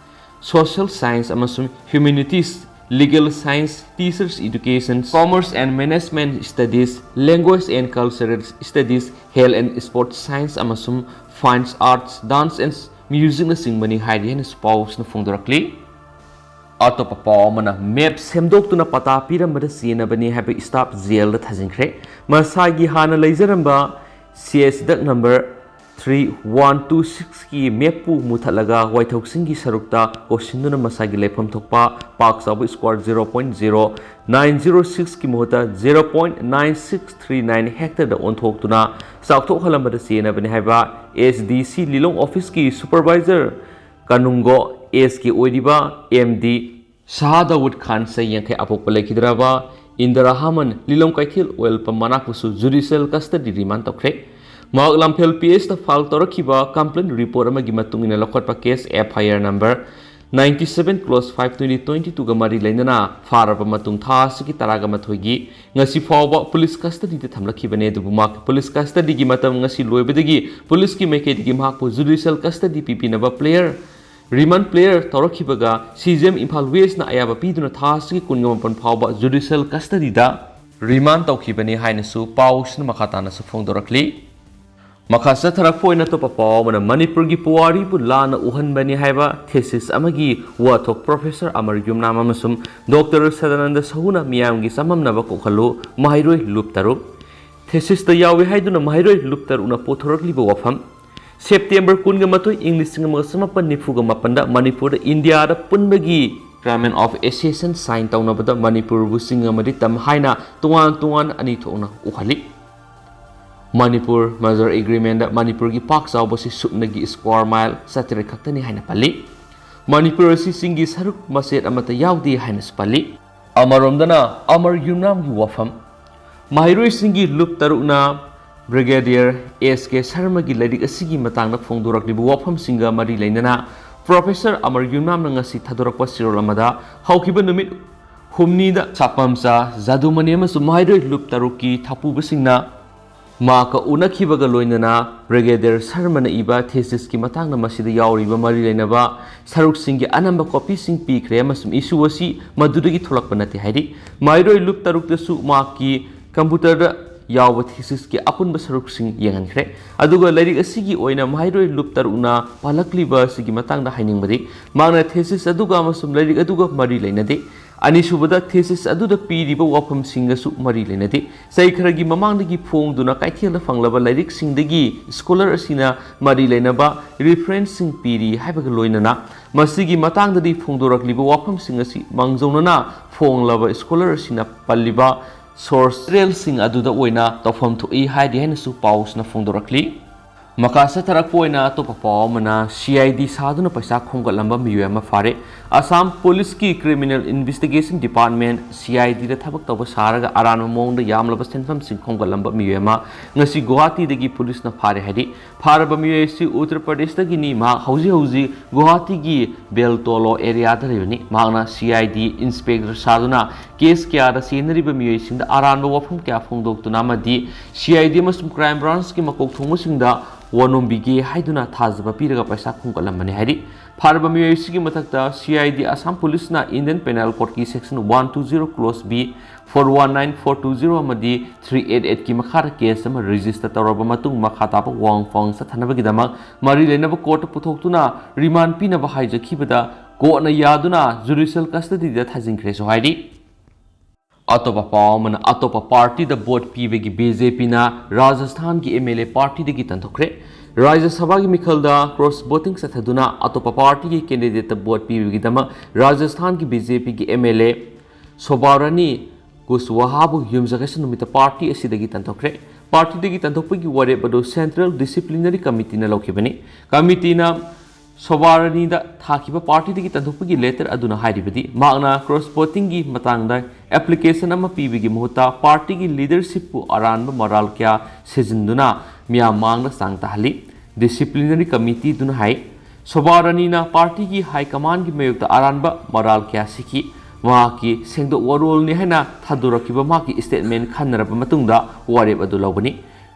Social Science ꯑꯃꯁꯨꯡ Humanities, Legal Science, Teachers Education, Commerce and Management Studies, Language and Cultural Studies, Health and Sports Science ꯑꯃꯁꯨꯡ Fine Arts, Dance and Musicꯅꯆꯤꯡꯕꯅꯤ ꯍꯥꯏꯔꯤ ꯍꯥꯏꯅꯁꯨ ꯄꯥꯎꯁꯤꯅ ꯐꯣꯡꯗꯣꯔꯛꯂꯤ꯫ ꯑꯇꯣꯞꯄ ꯄꯥꯎ ꯑꯃꯅ, map ꯁꯦꯝꯗꯣꯛꯇꯨꯅ ꯄꯇꯥ ꯄꯤꯔꯝꯕꯗ ꯆꯦꯟꯅꯕꯅꯤ ꯍꯥꯏꯕ staff jailꯗ ꯊꯥꯖꯤꯟꯈ꯭ꯔꯦ꯫ ꯃꯁꯥꯒꯤ ꯍꯥꯟꯅ ꯂꯩꯖꯔꯝꯕ C S Duct number three one two sixꯀꯤ mapꯄꯨ ꯃꯨꯊꯠꯂꯒ ꯋꯥꯏꯊꯧꯁꯤꯡꯒꯤ ꯁꯔꯨꯛꯇ ꯀꯣꯠꯁꯤꯟꯗꯨꯅ ꯃꯁꯥꯒꯤ ꯂꯩꯐꯝ ꯊꯣꯛꯄ ꯄꯥꯛ ꯆꯥꯎꯕ square zero point zero nine zero sixꯀꯤ ꯃꯍꯨꯠꯇ zero point nine six three nine hectareꯗ ꯑꯣꯟꯊꯣꯛꯇꯨꯅ ꯆꯥꯎꯊꯣꯛꯍꯜꯂꯝꯕꯗ ꯆꯦꯟꯅꯕꯅꯤ ꯍꯥꯏꯕ S D C ꯂꯤꯂꯣꯡ officeꯀꯤ supervisor ꯀꯅꯨꯡꯒꯣ Sꯀꯤ ꯑꯣꯏꯔꯤꯕ M D ꯁꯍꯥꯗꯥꯋꯨꯗ ꯈꯥꯟ, ꯆꯍꯤ ꯌꯥꯡꯈꯩ, ꯑꯄꯣꯛꯄ ꯂꯩꯈꯤꯗ꯭ꯔꯕ ꯏꯟꯗꯤꯔꯥ ꯍꯥꯃꯟ, ꯂꯤꯂꯣꯡ ꯀꯩꯊꯦꯜ oil pump ꯃꯅꯥꯛꯄꯨꯁꯨ judicial custody remand ꯇꯧꯈ꯭ꯔꯦ꯫ ꯃꯍꯥꯛ ꯂꯝꯐꯦꯜ P H ꯇ file ꯇꯧꯔꯛꯈꯤꯕ complaint report ꯑꯃꯒꯤ ꯃꯇꯨꯡ ꯏꯟꯅ ꯂꯧꯈꯠꯄ case F I R number ninety seven clause five twenty twenty two ꯒ ꯃꯔꯤ ꯂꯩꯅꯅ ꯐꯥꯔꯕ ꯃꯇꯨꯡ ꯊꯥ ꯑꯁꯤꯒꯤ ꯇꯔꯥꯒ ꯃꯥꯊꯣꯏꯒꯤ ꯉꯁꯤ ꯐꯥꯎꯕ ꯄꯨꯂꯤꯁ ꯀꯁꯇꯗꯤꯗ ꯊꯝꯂꯛꯈꯤꯕꯅꯤ꯫ ꯑꯗꯨꯕꯨ ꯃꯍꯥꯛꯀꯤ ꯄꯨꯂꯤꯁ ꯀꯁꯇꯗꯤꯒꯤ ꯃꯇꯝ ꯉꯁꯤ ꯂꯣꯏꯕꯗꯒꯤ ꯄꯨꯂꯤꯁꯀꯤ ꯃꯥꯏꯀꯩꯗꯒꯤ ꯃꯍꯥꯛꯄꯨ ꯖꯨꯗꯤꯁꯤꯌꯦꯜ ꯀꯁꯇꯗꯤ ꯄꯤꯕꯤꯅꯕ player ꯔꯤꯃꯥꯟ player ꯇꯧꯔꯛꯈꯤꯕꯒ C G M Imphal ꯋꯦꯁꯅ ꯑꯌꯥꯕ ꯄꯤꯗꯨꯅ ꯊꯥ ꯑꯁꯤꯒꯤ ꯀꯨꯟꯒ ꯃꯥꯄꯟ ꯐꯥꯎꯕ ꯖꯨꯗꯤꯁꯤꯌꯦꯜ ꯀꯁꯇꯗꯤꯗ ꯔꯤꯃꯥꯟ ꯇꯧꯈꯤꯕꯅꯤ ꯍꯥꯏꯅꯁꯨ ꯄꯥꯎꯁꯤꯅ ꯃꯈꯥ ꯇꯥꯅꯁꯨ ꯐꯣꯡꯗꯣꯔꯛꯂꯤ꯫ ꯃꯈꯥ ꯆꯠꯊꯔꯛꯄ ꯑꯣꯏꯅ ꯑꯇꯣꯞꯄ ꯄꯥꯎ ꯑꯃꯅ ꯃꯅꯤꯄꯨꯔꯒꯤ ꯄꯨꯋꯥꯔꯤꯕꯨ ꯂꯥꯟꯅ ꯎꯍꯟꯕꯅꯤ ꯍꯥꯏꯕ ꯊꯦꯁꯤꯁ ꯑꯃꯒꯤ ꯋꯥꯊꯣꯛ ꯄ꯭ꯔꯣꯐꯦꯁꯔ ꯑꯃꯔ ꯌꯨꯝꯅꯥꯝ ꯑꯃꯁꯨꯡ ꯗꯣꯛꯇꯔ ꯁꯗꯥꯅꯟꯗ ꯁꯍꯨꯅ ꯃꯤꯌꯥꯝꯒꯤ ꯆꯃꯝꯅꯕ ꯀꯣꯛꯍꯜꯂꯨ ꯃꯍꯩꯔꯣꯏ ꯂꯨꯞ ꯇꯔꯨꯛ꯫ ꯊꯦꯁꯤꯁꯇ ꯌꯥꯎꯏ ꯍꯥꯏꯗꯨꯅ ꯃꯍꯩꯔꯣꯏ ꯂꯨꯞ ꯇꯔꯨꯛꯅ ꯄꯨꯊꯣꯔꯛꯂꯤꯕ ꯋꯥꯐꯝ꯫ ꯁꯦꯞꯇꯦꯝꯕꯔ ꯀꯨꯟꯒ ꯃꯥꯊꯣꯏ, ꯏꯪ ꯂꯤꯁꯤꯡ ꯑꯃꯒ ꯆꯃꯥꯄꯟ ꯅꯤꯐꯨꯒ ꯃꯥꯄꯟꯗ ꯃꯅꯤꯄꯨꯔꯗ ꯏꯟꯗꯤꯌꯥꯗ ꯄꯨꯟꯕꯒꯤ Agreement of Association sign ꯇꯧꯅꯕꯗ ꯃꯅꯤꯄꯨꯔꯕꯨ ꯆꯤꯡ ꯑꯃꯗꯤ ꯇꯝ ꯍꯥꯏꯅ ꯇꯣꯉꯥꯟ ꯇꯣꯉꯥꯟ ꯑꯅꯤ ꯊꯣꯛꯅ ꯎꯍꯜꯂꯤ꯫ ꯃꯅꯤꯄꯨꯔ Merger Agreement ꯗ ꯃꯅꯤꯄꯨꯔꯒꯤ ꯄꯥꯛ ꯆꯥꯎꯕꯁꯤ ꯁꯨꯞꯅꯒꯤ square mile ꯆꯥꯇꯔꯦꯠ ꯈꯛꯇꯅꯤ ꯍꯥꯏꯅ ꯄꯜꯂꯤ꯫ ꯃꯅꯤꯄꯨꯔ ꯑꯁꯤ ꯆꯤꯡꯒꯤ ꯁꯔꯨꯛ ꯃꯆꯦꯠ ꯑꯃꯠꯇ ꯌꯥꯎꯗꯦ ꯍꯥꯏꯅꯁꯨ ꯄꯜꯂꯤ꯫ ꯑꯃꯔꯣꯝꯗꯅ ꯑꯃꯔ ꯌꯨꯝꯅꯥꯝꯒꯤ ꯋꯥꯐꯝ꯫ ꯃꯍꯩꯔꯣꯏꯁꯤꯡꯒꯤ ꯂꯨꯞ ꯇꯔꯨꯛꯅ ꯕ꯭ꯔꯤꯒꯦꯗꯤꯌꯔ ꯑꯦꯁ ꯀꯦ ꯁꯔꯃꯒꯤ ꯂꯥꯏꯔꯤꯛ ꯑꯁꯤꯒꯤ ꯃꯇꯥꯡꯗ ꯐꯣꯡꯗꯣꯔꯛꯂꯤꯕ ꯋꯥꯐꯝꯁꯤꯡꯒ ꯃꯔꯤ ꯂꯩꯅꯅ ꯄ꯭ꯔꯣꯐꯦꯁꯔ ꯑꯃꯔ ꯌꯨꯝꯅꯥꯝꯅ ꯉꯁꯤ ꯊꯥꯗꯣꯔꯛꯄ ꯆꯦꯔꯣꯜ ꯑꯃꯗ ꯍꯧꯈꯤꯕ ꯅꯨꯃꯤꯠ ꯍꯨꯝꯅꯤꯗ ꯁꯥꯄꯝꯆꯥ ꯖꯥꯗꯨꯃꯅꯤ ꯑꯃꯁꯨꯡ ꯃꯍꯩꯔꯣꯏ ꯂꯨꯞ ꯇꯔꯨꯛꯀꯤ ꯊꯥꯄꯨꯕꯁꯤꯡꯅ ꯃꯍꯥꯛꯀ ꯎꯅꯈꯤꯕꯒ ꯂꯣꯏꯅꯅ ꯕ꯭ꯔꯤꯒꯦꯗꯤꯌꯔ ꯁꯔꯃꯅ ꯏꯕ ꯊꯦꯁꯤꯁꯀꯤ ꯃꯇꯥꯡꯗ ꯃꯁꯤꯗ ꯌꯥꯎꯔꯤꯕ ꯃꯔꯤ ꯂꯩꯅꯕ ꯁꯔꯨꯛꯁꯤꯡꯒꯤ ꯑꯅꯝꯕ ꯀꯣꯄꯤꯁꯤꯡ ꯄꯤꯈ꯭ꯔꯦ ꯑꯃꯁꯨꯡ ꯏꯁꯨ ꯑꯁꯤ ꯃꯗꯨꯗꯒꯤ ꯊꯣꯛꯂꯛꯄ ꯅꯠꯇꯦ ꯍꯥꯏꯔꯤ꯫ ꯃꯍꯩꯔꯣꯏ ꯂꯨꯞ ꯇꯔꯨꯛꯇꯁꯨ ꯃꯍꯥꯛꯀꯤ ꯀꯝꯄ꯭ꯌꯨꯇꯔꯗ ꯌꯥꯎꯕ ꯊꯦꯁꯤꯁꯀꯤ ꯑꯄꯨꯟꯕ ꯁꯔꯨꯛꯁꯤꯡ ꯌꯦꯡꯍꯟꯈ꯭ꯔꯦ꯫ ꯑꯗꯨꯒ ꯂꯥꯏꯔꯤꯛ ꯑꯁꯤꯒꯤ ꯑꯣꯏꯅ ꯃꯍꯩꯔꯣꯏ ꯂꯨꯞ ꯇꯔꯨꯛꯅ ꯄꯥꯜꯂꯛꯂꯤꯕ ꯑꯁꯤꯒꯤ ꯃꯇꯥꯡꯗ ꯍꯥꯏꯅꯤꯡꯕꯗꯤ, ꯃꯍꯥꯛꯅ ꯊꯦꯁꯤꯁ ꯑꯗꯨꯒ ꯑꯃꯁꯨꯡ ꯂꯥꯏꯔꯤꯛ ꯑꯗꯨꯒ ꯃꯔꯤ ꯂꯩꯅꯗꯦ꯫ ꯑꯅꯤꯁꯨꯕꯗ, ꯊꯦꯁꯤꯁ ꯑꯗꯨꯗ ꯄꯤꯔꯤꯕ ꯋꯥꯐꯝꯁꯤꯡꯒꯁꯨ ꯃꯔꯤ ꯂꯩꯅꯗꯦ꯫ ꯆꯍꯤ ꯈꯔꯒꯤ ꯃꯃꯥꯡꯗꯒꯤ ꯐꯣꯡꯗꯨꯅ ꯀꯩꯊꯦꯜꯗ ꯐꯪꯂꯕ ꯂꯥꯏꯔꯤꯛꯁꯤꯡꯗꯒꯤ ꯁ꯭ꯀꯣꯂꯔ ꯑꯁꯤꯅ ꯃꯔꯤ ꯂꯩꯅꯕ ꯔꯤꯐꯔꯦꯟꯁꯁꯤꯡ ꯄꯤꯔꯤ ꯍꯥꯏꯕꯒ ꯂꯣꯏꯅꯅ ꯃꯁꯤꯒꯤ ꯃꯇꯥꯡꯗꯗꯤ ꯐꯣꯡꯗꯣꯔꯛꯂꯤꯕ ꯋꯥꯐꯝꯁꯤꯡ ꯑꯁꯤ ꯃꯥꯡꯖꯧꯅꯅ ꯐꯣꯡꯂꯕ ꯁ꯭ꯀꯣꯂꯔ ꯑꯁꯤꯅ ꯄꯜꯂꯤꯕ ꯁꯣꯔꯁ ꯃꯦꯇꯔꯤꯌꯦꯜꯁꯤꯡ ꯑꯗꯨꯗ ꯑꯣꯏꯅ ꯇꯧꯐꯝ ꯊꯣꯛꯏ ꯍꯥꯏꯔꯤ ꯍꯥꯏꯅꯁꯨ ꯄꯥꯎꯁꯤꯅ ꯐꯣꯡꯗꯣꯔꯛꯂꯤ꯫ ꯃꯈꯥ ꯆꯠꯊꯔꯛꯄ ꯑꯣꯏꯅ ꯑꯇꯣꯞꯄ ꯄꯥꯎ ꯑꯃꯅ, ꯁꯤ ꯑꯥꯏ ꯗꯤ ꯁꯥꯗꯨꯅ ꯄꯩꯁꯥ ꯈꯣꯝꯒꯠꯂꯝꯕ ꯃꯤꯑꯣꯏ ꯑꯃ ꯐꯥꯔꯦ꯫ ꯑꯁꯥꯝ ꯄꯨꯂꯤꯁꯀꯤ Criminal Investigation Department, C I ꯗꯤꯗ ꯊꯕꯛ ꯇꯧꯕ ꯁꯥꯔꯒ ꯑꯔꯥꯟꯕ ꯃꯑꯣꯡꯗ ꯌꯥꯝꯂꯕ ꯁꯦꯟꯐꯝꯁꯤꯡ ꯈꯣꯝꯒꯠꯂꯝꯕ ꯃꯤꯑꯣꯏ ꯑꯃ ꯉꯁꯤ ꯒꯨꯋꯥꯍꯥꯇꯤꯗꯒꯤ ꯄꯨꯂꯤꯁꯅ ꯐꯥꯔꯦ ꯍꯥꯏꯔꯤ꯫ ꯐꯥꯔꯕ ꯃꯤꯑꯣꯏ ꯑꯁꯤ ꯎꯠꯇꯔ ꯄ꯭ꯔꯗꯦꯁꯇꯒꯤꯅꯤ꯫ ꯃꯍꯥꯛ ꯍꯧꯖꯤꯛ ꯍꯧꯖꯤꯛ ꯒꯨꯋꯥꯍꯥꯇꯤꯒꯤ ꯕꯦꯜꯇꯣꯂꯣ ꯑꯦꯔꯤꯌꯥꯗ ꯂꯩꯕꯅꯤ꯫ ꯃꯍꯥꯛꯅ ꯁꯤ ꯑꯥꯏ ꯗꯤ ꯏꯟꯁꯄꯦꯛꯇꯔ ꯁꯥꯗꯨꯅ ꯀꯦꯁ ꯀꯌꯥꯗ ꯆꯦꯟꯅꯔꯤꯕ ꯃꯤꯑꯣꯏꯁꯤꯡꯗ ꯑꯔꯥꯟꯕ ꯋꯥꯐꯝ ꯀꯌꯥ ꯐꯣꯡꯗꯣꯛꯇꯨꯅ ꯑꯃꯗꯤ ꯁꯤ ꯑꯥꯏ ꯗꯤ ꯑꯃꯁꯨꯡ ꯀ꯭ꯔꯥꯏꯝ ꯕ꯭ꯔꯥꯟꯁꯀꯤ ꯃꯀꯣꯛ ꯊꯣꯡꯕꯁꯤꯡꯗ ꯋꯥꯅꯣꯝꯕꯤꯒꯦ ꯍꯥꯏꯗꯨꯅ ꯊꯥꯖꯕ ꯄꯤꯔꯒ ꯄꯩꯁꯥ ꯈꯣꯝꯒꯠꯂꯝꯕꯅꯤ ꯍꯥꯏꯔꯤ꯫ ꯐꯥꯔꯕ ꯃꯤꯑꯣꯏꯁꯤꯒꯤ ꯃꯊꯛꯇ ꯁꯤ ꯑꯥꯏ ꯗꯤ ꯑꯁꯥꯝ ꯄꯨꯂꯤꯁꯅ Indian Penal Codeꯀꯤ section one two zero clause B, four one nine, four two zero ꯑꯃꯗꯤ three eight eight ꯀꯤ ꯃꯈꯥꯗ ꯀꯦꯁ ꯑꯃ ꯔꯦꯖꯤꯁꯇꯔ ꯇꯧꯔꯕ ꯃꯇꯨꯡ, ꯃꯈꯥ ꯇꯥꯕ ꯋꯥꯍꯪ ꯐꯪ ꯆꯠꯊꯅꯕꯒꯤꯗꯃꯛ ꯃꯔꯤ ꯂꯩꯅꯕ ꯀꯣꯔꯠꯇ ꯄꯨꯊꯣꯛꯇꯨꯅ ꯔꯤꯃꯥꯟ ꯄꯤꯅꯕ ꯍꯥꯏꯖꯈꯤꯕꯗ, ꯀꯣꯔꯠꯅ ꯌꯥꯗꯨꯅ ꯖꯨꯗꯤꯁꯤꯌꯦꯜ ꯀꯁꯇꯗꯤꯗ ꯊꯥꯖꯤꯟꯈ꯭ꯔꯦꯁꯨ ꯍꯥꯏꯔꯤ꯫ ꯑꯇꯣꯞꯄ ꯄꯥꯎ ꯑꯃꯅ, ꯑꯇꯣꯞꯄ ꯄꯥꯔꯇꯤꯗ ꯚꯣꯠ ꯄꯤꯕꯒꯤ ꯕꯤ ꯖꯦ ꯄꯤꯅ ꯔꯥꯖꯁꯊꯥꯟꯒꯤ ꯑꯦꯝ ꯑꯦꯜ ꯑꯦ ꯄꯥꯔꯇꯤꯗꯒꯤ ꯇꯥꯟꯊꯣꯛꯈ꯭ꯔꯦ꯫ ꯔꯥꯖ꯭ꯌ ꯁꯚꯥꯒꯤ ꯃꯤꯈꯜꯗ ꯀ꯭ꯔꯣꯁ ꯚꯣꯇꯤꯡ ꯆꯠꯊꯗꯨꯅ ꯑꯇꯣꯞꯄ ꯄꯥꯔꯇꯤꯒꯤ ꯀꯦꯟꯗꯤꯗꯦꯠꯇ ꯚꯣꯠ ꯄꯤꯕꯒꯤꯗꯃꯛ ꯔꯥꯖꯁꯊꯥꯟꯒꯤ ꯕꯤ ꯖꯦ ꯄꯤꯒꯤ ꯑꯦꯝ ꯑꯦꯜ ꯑꯦ ꯁꯣꯚꯥꯔꯥꯅꯤ ꯀꯨꯁꯋꯥꯍꯥꯕꯨ ꯌꯨꯝꯁꯀꯩꯁ ꯅꯨꯃꯤꯠꯇ ꯄꯥꯔꯇꯤ ꯑꯁꯤꯗꯒꯤ ꯇꯥꯟꯊꯣꯛꯈ꯭ꯔꯦ꯫ ꯄꯥꯔꯇꯤꯗꯒꯤ ꯇꯥꯟꯊꯣꯛꯄꯒꯤ ꯋꯥꯔꯦꯞ ꯑꯗꯨ ꯁꯦꯟꯇ꯭ꯔꯦꯜ ꯗꯤꯁꯤꯄ꯭ꯂꯤꯅꯔꯤ ꯀꯃꯤꯇꯤꯅ ꯂꯧꯈꯤꯕꯅꯤ꯫ ꯀꯃꯤꯇꯤꯅ ꯁꯣꯚꯥꯔꯥꯅꯤꯗ ꯊꯥꯈꯤꯕ ꯄꯥꯔꯇꯤꯗꯒꯤ ꯇꯥꯟꯊꯣꯛꯄꯒꯤ ꯂꯦꯇꯔ ꯑꯗꯨꯅ ꯍꯥꯏꯔꯤꯕꯗꯤ, ꯃꯍꯥꯛꯅ ꯀ꯭ꯔꯣꯁ ꯚꯣꯇꯤꯡꯒꯤ ꯃꯇꯥꯡꯗ ꯑꯦꯄ꯭ꯂꯤꯀꯦꯁꯟ ꯑꯃ ꯄꯤꯕꯒꯤ ꯃꯍꯨꯠꯇ ꯄꯥꯔꯇꯤꯒꯤ ꯂꯤꯗꯔꯁꯤꯞꯄꯨ ꯑꯔꯥꯟꯕ ꯃꯔꯥꯜ ꯀꯌꯥ ꯁꯤꯖꯤꯟꯗꯨꯅ ꯃꯤꯌꯥꯝ ꯃꯥꯡꯗ ꯆꯥꯡ ꯇꯥꯍꯜꯂꯤ꯫ ꯗꯤꯁꯤꯄ꯭ꯂꯤꯅꯔꯤ ꯀꯃꯤꯇꯤꯗꯨꯅ ꯍꯥꯏ, ꯁꯣꯚꯥꯔꯥꯅꯤꯅ ꯄꯥꯔꯇꯤꯒꯤ ꯍꯥꯏ ꯀꯃꯥꯟꯒꯤ ꯃꯥꯌꯣꯛꯇ ꯑꯔꯥꯟꯕ ꯃꯔꯥꯜ ꯀꯌꯥ ꯁꯤꯈꯤ꯫ ꯃꯍꯥꯛꯀꯤ ꯁꯦꯡꯗꯣꯛ ꯋꯥꯔꯣꯜꯅꯤ ꯍꯥꯏꯅ ꯊꯥꯗꯣꯔꯛꯈꯤꯕ ꯃꯍꯥꯛꯀꯤ ꯁ꯭ꯇꯦꯠꯃꯦꯟ ꯈꯟꯅꯔꯕ ꯃꯇꯨꯡꯗ ꯋꯥꯔꯦꯞ ꯑꯗꯨ ꯂꯧꯒꯅꯤ꯫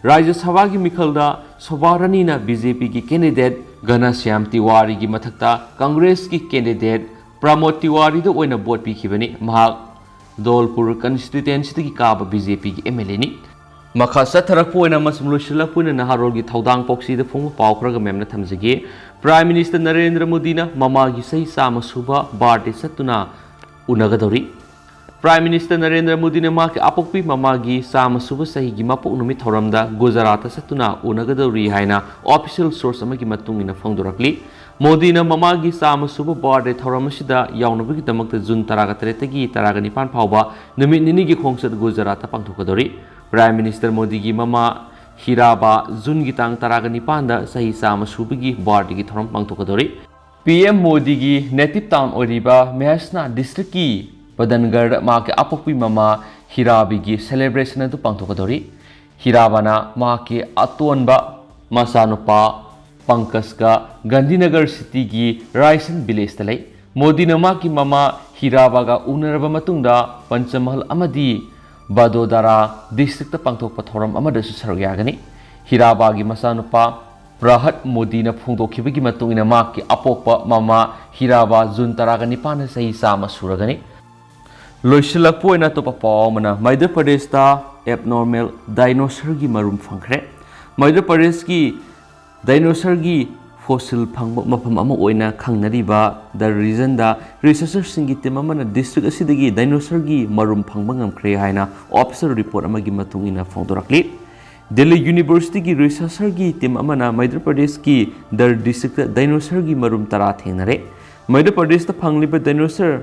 ꯔꯥꯖ꯭ꯌ ꯁꯚꯥꯒꯤ ꯃꯤꯈꯜꯗ ꯁꯣꯚꯥꯔꯥꯅꯤꯅ ꯕꯤ ꯖꯦ ꯄꯤꯒꯤ ꯀꯦꯟꯗꯤꯗꯦꯠ ꯘꯅꯁ꯭ꯌꯥꯝ ꯇꯤꯋꯥꯔꯤꯒꯤ ꯃꯊꯛꯇ ꯀꯪꯒ꯭ꯔꯦꯁꯀꯤ ꯀꯦꯟꯗꯤꯗꯦꯠ ꯄ꯭ꯔꯃꯣꯗ ꯇꯤꯋꯥꯔꯤꯗ ꯑꯣꯏꯅ ꯚꯣꯠ ꯄꯤꯈꯤꯕꯅꯤ꯫ ꯃꯍꯥꯛ ꯙꯣꯜꯄꯨꯔ ꯀꯟꯁꯇꯤꯇ꯭ꯋꯦꯟꯁꯤꯗꯒꯤ ꯀꯥꯕ ꯕꯤ ꯖꯦ ꯄꯤꯒꯤ ꯑꯦꯝ ꯑꯦꯜ ꯑꯦꯅꯤ꯫ ꯃꯈꯥ ꯆꯠꯊꯔꯛꯄ ꯑꯣꯏꯅ ꯑꯃꯁꯨꯡ ꯂꯣꯏꯁꯤꯜꯂꯛꯄ ꯑꯣꯏꯅ ꯅꯍꯥꯔꯣꯜꯒꯤ ꯊꯧꯗꯥꯡ ꯄꯥꯎꯆꯦꯗ ꯐꯣꯡꯕ ꯄꯥꯎ ꯈꯔꯒ ꯃꯦꯝꯅ ꯊꯝꯖꯒꯦ꯫ ꯄ꯭ꯔꯥꯏꯝ ꯃꯤꯅꯤꯁꯇꯔ ꯅꯔꯦꯟꯗ꯭ꯔ ꯃꯣꯗꯤꯅ ꯃꯃꯥꯒꯤ ꯆꯍꯤ ꯆꯥꯝꯃ ꯁꯨꯕ ꯕꯥꯔꯗꯦ ꯆꯠꯇꯨꯅ ꯎꯅꯒꯗꯧꯔꯤ꯫ ꯄ꯭ꯔꯥꯏꯝ ꯃꯤꯅꯤꯁꯇꯔ ꯅꯔꯦꯟꯗ꯭ꯔ ꯃꯣꯗꯤꯅ ꯃꯍꯥꯛꯀꯤ ꯑꯄꯣꯛꯄꯤ ꯃꯃꯥꯒꯤ ꯆꯥꯝꯃ ꯁꯨꯕ ꯆꯍꯤꯒꯤ ꯃꯄꯣꯛ ꯅꯨꯃꯤꯠ ꯊꯧꯔꯝꯗ ꯒꯨꯖꯔꯥꯠꯇ ꯆꯠꯇꯨꯅ ꯎꯅꯒꯗꯧꯔꯤ ꯍꯥꯏꯅ ꯑꯣꯐꯤꯁꯤꯌꯦꯜ ꯁꯣꯔꯁ ꯑꯃꯒꯤ ꯃꯇꯨꯡ ꯏꯟꯅ ꯐꯣꯡꯗꯣꯔꯛꯂꯤ꯫ ꯃꯣꯗꯤꯅ ꯃꯃꯥꯒꯤ ꯆꯥꯝꯃ ꯁꯨꯕ ꯕꯥꯔꯗꯦ ꯊꯧꯔꯝ ꯑꯁꯤꯗ ꯌꯥꯎꯅꯕꯒꯤꯗꯃꯛꯇ ꯖꯨꯟ ꯇꯔꯥꯒ ꯇꯔꯦꯠꯇꯒꯤ ꯇꯔꯥꯒ ꯅꯤꯄꯥꯟ ꯐꯥꯎꯕ ꯅꯨꯃꯤꯠ ꯅꯤꯅꯤꯒꯤ ꯈꯣꯡꯆꯠ ꯒꯨꯖꯔꯥꯠꯇ ꯄꯥꯡꯊꯣꯛꯀꯗꯧꯔꯤ꯫ ꯄ꯭ꯔꯥꯏꯝ ꯃꯤꯅꯤꯁꯇꯔ ꯃꯣꯗꯤꯒꯤ ꯃꯃꯥ ꯍꯤꯔꯥꯕꯥ ꯖꯨꯟꯒꯤ ꯇꯥꯡ ꯇꯔꯥꯒ ꯅꯤꯄꯥꯟꯗ ꯆꯍꯤ ꯆꯥꯝꯃ ꯁꯨꯕꯒꯤ ꯕꯥꯔꯊꯗꯦꯒꯤ ꯊꯧꯔꯝ ꯄꯥꯡꯊꯣꯛꯀꯗꯧꯔꯤ꯫ ꯄꯤ ꯑꯦꯝ ꯃꯣꯗꯤꯒꯤ ꯅꯦꯇꯤꯚ ꯇꯥꯎꯟ ꯑꯣꯏꯔꯤꯕ ꯃꯦꯍꯁꯅꯥ ꯗꯤꯁꯇ꯭ꯔꯤꯛꯀꯤ ꯕꯗꯟꯒꯔꯗ ꯃꯍꯥꯛꯀꯤ ꯑꯄꯣꯛꯄꯤ ꯃꯃꯥ ꯍꯤꯔꯥꯕꯤꯒꯤ ꯁꯦꯂꯦꯕ꯭ꯔꯦꯁꯟ ꯑꯗꯨ ꯄꯥꯡꯊꯣꯛꯀꯗꯧꯔꯤ꯫ ꯍꯤꯔꯥꯕꯥꯅ ꯃꯍꯥꯛꯀꯤ ꯑꯇꯣꯟꯕ ꯃꯆꯥꯅꯨꯄꯥ ꯄꯪꯀꯖꯀ ꯒꯥꯟꯙꯤꯅꯒꯔ ꯁꯤꯇꯤꯒꯤ ꯔꯥꯏꯁꯟ ꯚꯤꯂꯦꯖꯇ ꯂꯩ꯫ ꯃꯣꯗꯤꯅ ꯃꯍꯥꯛꯀꯤ ꯃꯃꯥ ꯍꯤꯔꯥꯕꯥꯒ ꯎꯅꯔꯕ ꯃꯇꯨꯡꯗ ꯄꯟꯆꯃꯍꯜ ꯑꯃꯗꯤ ꯕꯗꯣꯗꯥꯔꯥ ꯗꯤꯁꯇ꯭ꯔꯤꯛꯇ ꯄꯥꯡꯊꯣꯛꯄ ꯊꯧꯔꯝ ꯑꯃꯗꯁꯨ ꯁꯔꯨꯛ ꯌꯥꯒꯅꯤ꯫ ꯍꯤꯔꯥꯕꯥꯒꯤ ꯃꯆꯥꯅꯨꯄꯥ ꯄ꯭ꯔꯍꯠ ꯃꯣꯗꯤꯅ ꯐꯣꯡꯗꯣꯛꯈꯤꯕꯒꯤ ꯃꯇꯨꯡ ꯏꯟꯅ, ꯃꯍꯥꯛꯀꯤ ꯑꯄꯣꯛꯄ ꯃꯃꯥ ꯍꯤꯔꯥꯕꯥ ꯖꯨꯟ ꯇꯔꯥꯒ ꯅꯤꯄꯥꯟꯗ ꯆꯍꯤ ꯆꯥꯝꯃ ꯁꯨꯔꯒꯅꯤ꯫ ꯂꯣꯏꯁꯤꯜꯂꯛꯄ ꯑꯣꯏꯅ ꯑꯇꯣꯞꯄ ꯄꯥꯎ ꯑꯃꯅ, ꯃꯙ꯭ꯌ ꯄ꯭ꯔꯗꯦꯁꯇ ꯑꯦꯕꯅꯣꯔꯃꯦꯜ ꯗꯥꯏꯅꯣꯁꯔꯒꯤ ꯃꯔꯨꯝ ꯐꯪꯈ꯭ꯔꯦ꯫ ꯃꯙ꯭ꯌ ꯄ꯭ꯔꯗꯦꯁꯀꯤ ꯗꯥꯏꯅꯣꯁꯔꯒꯤ ꯐꯣꯁꯤꯜ ꯐꯪꯕ ꯃꯐꯝ ꯑꯃ ꯑꯣꯏꯅ ꯈꯪꯅꯔꯤꯕ ꯗ ꯔꯤꯖꯟꯗ ꯔꯤꯁꯔꯆꯔꯁꯤꯡꯒꯤ ꯇꯤꯝ ꯑꯃꯅ ꯗꯤꯁꯇ꯭ꯔꯤꯛ ꯑꯁꯤꯗꯒꯤ ꯗꯥꯏꯅꯣꯁꯔꯒꯤ ꯃꯔꯨꯝ ꯐꯪꯕ ꯉꯝꯈ꯭ꯔꯦ ꯍꯥꯏꯅ ꯑꯣꯐꯤꯁꯤꯌꯦꯜ ꯔꯤꯄꯣꯔꯠ ꯑꯃꯒꯤ ꯃꯇꯨꯡ ꯏꯟꯅ ꯐꯣꯡꯗꯣꯔꯛꯂꯤ꯫ ꯗꯦꯜꯂꯤ ꯌꯨꯅꯤꯚꯔꯁꯤꯇꯤꯒꯤ ꯔꯤꯁꯔꯆꯔꯒꯤ ꯇꯤꯝ ꯑꯃꯅ ꯃꯙ꯭ꯌ ꯄ꯭ꯔꯗꯦꯁꯀꯤ ꯗꯔ ꯗꯤꯁꯇ꯭ꯔꯤꯛꯇ ꯗꯥꯏꯅꯣꯁꯔꯒꯤ ꯃꯔꯨꯝ ꯇꯔꯥ ꯊꯦꯡꯅꯔꯦ꯫ ꯃꯙ꯭ꯌ ꯄ꯭ꯔꯗꯦꯁꯇ ꯐꯪꯂꯤꯕ ꯗꯥꯏꯅꯣꯁꯔ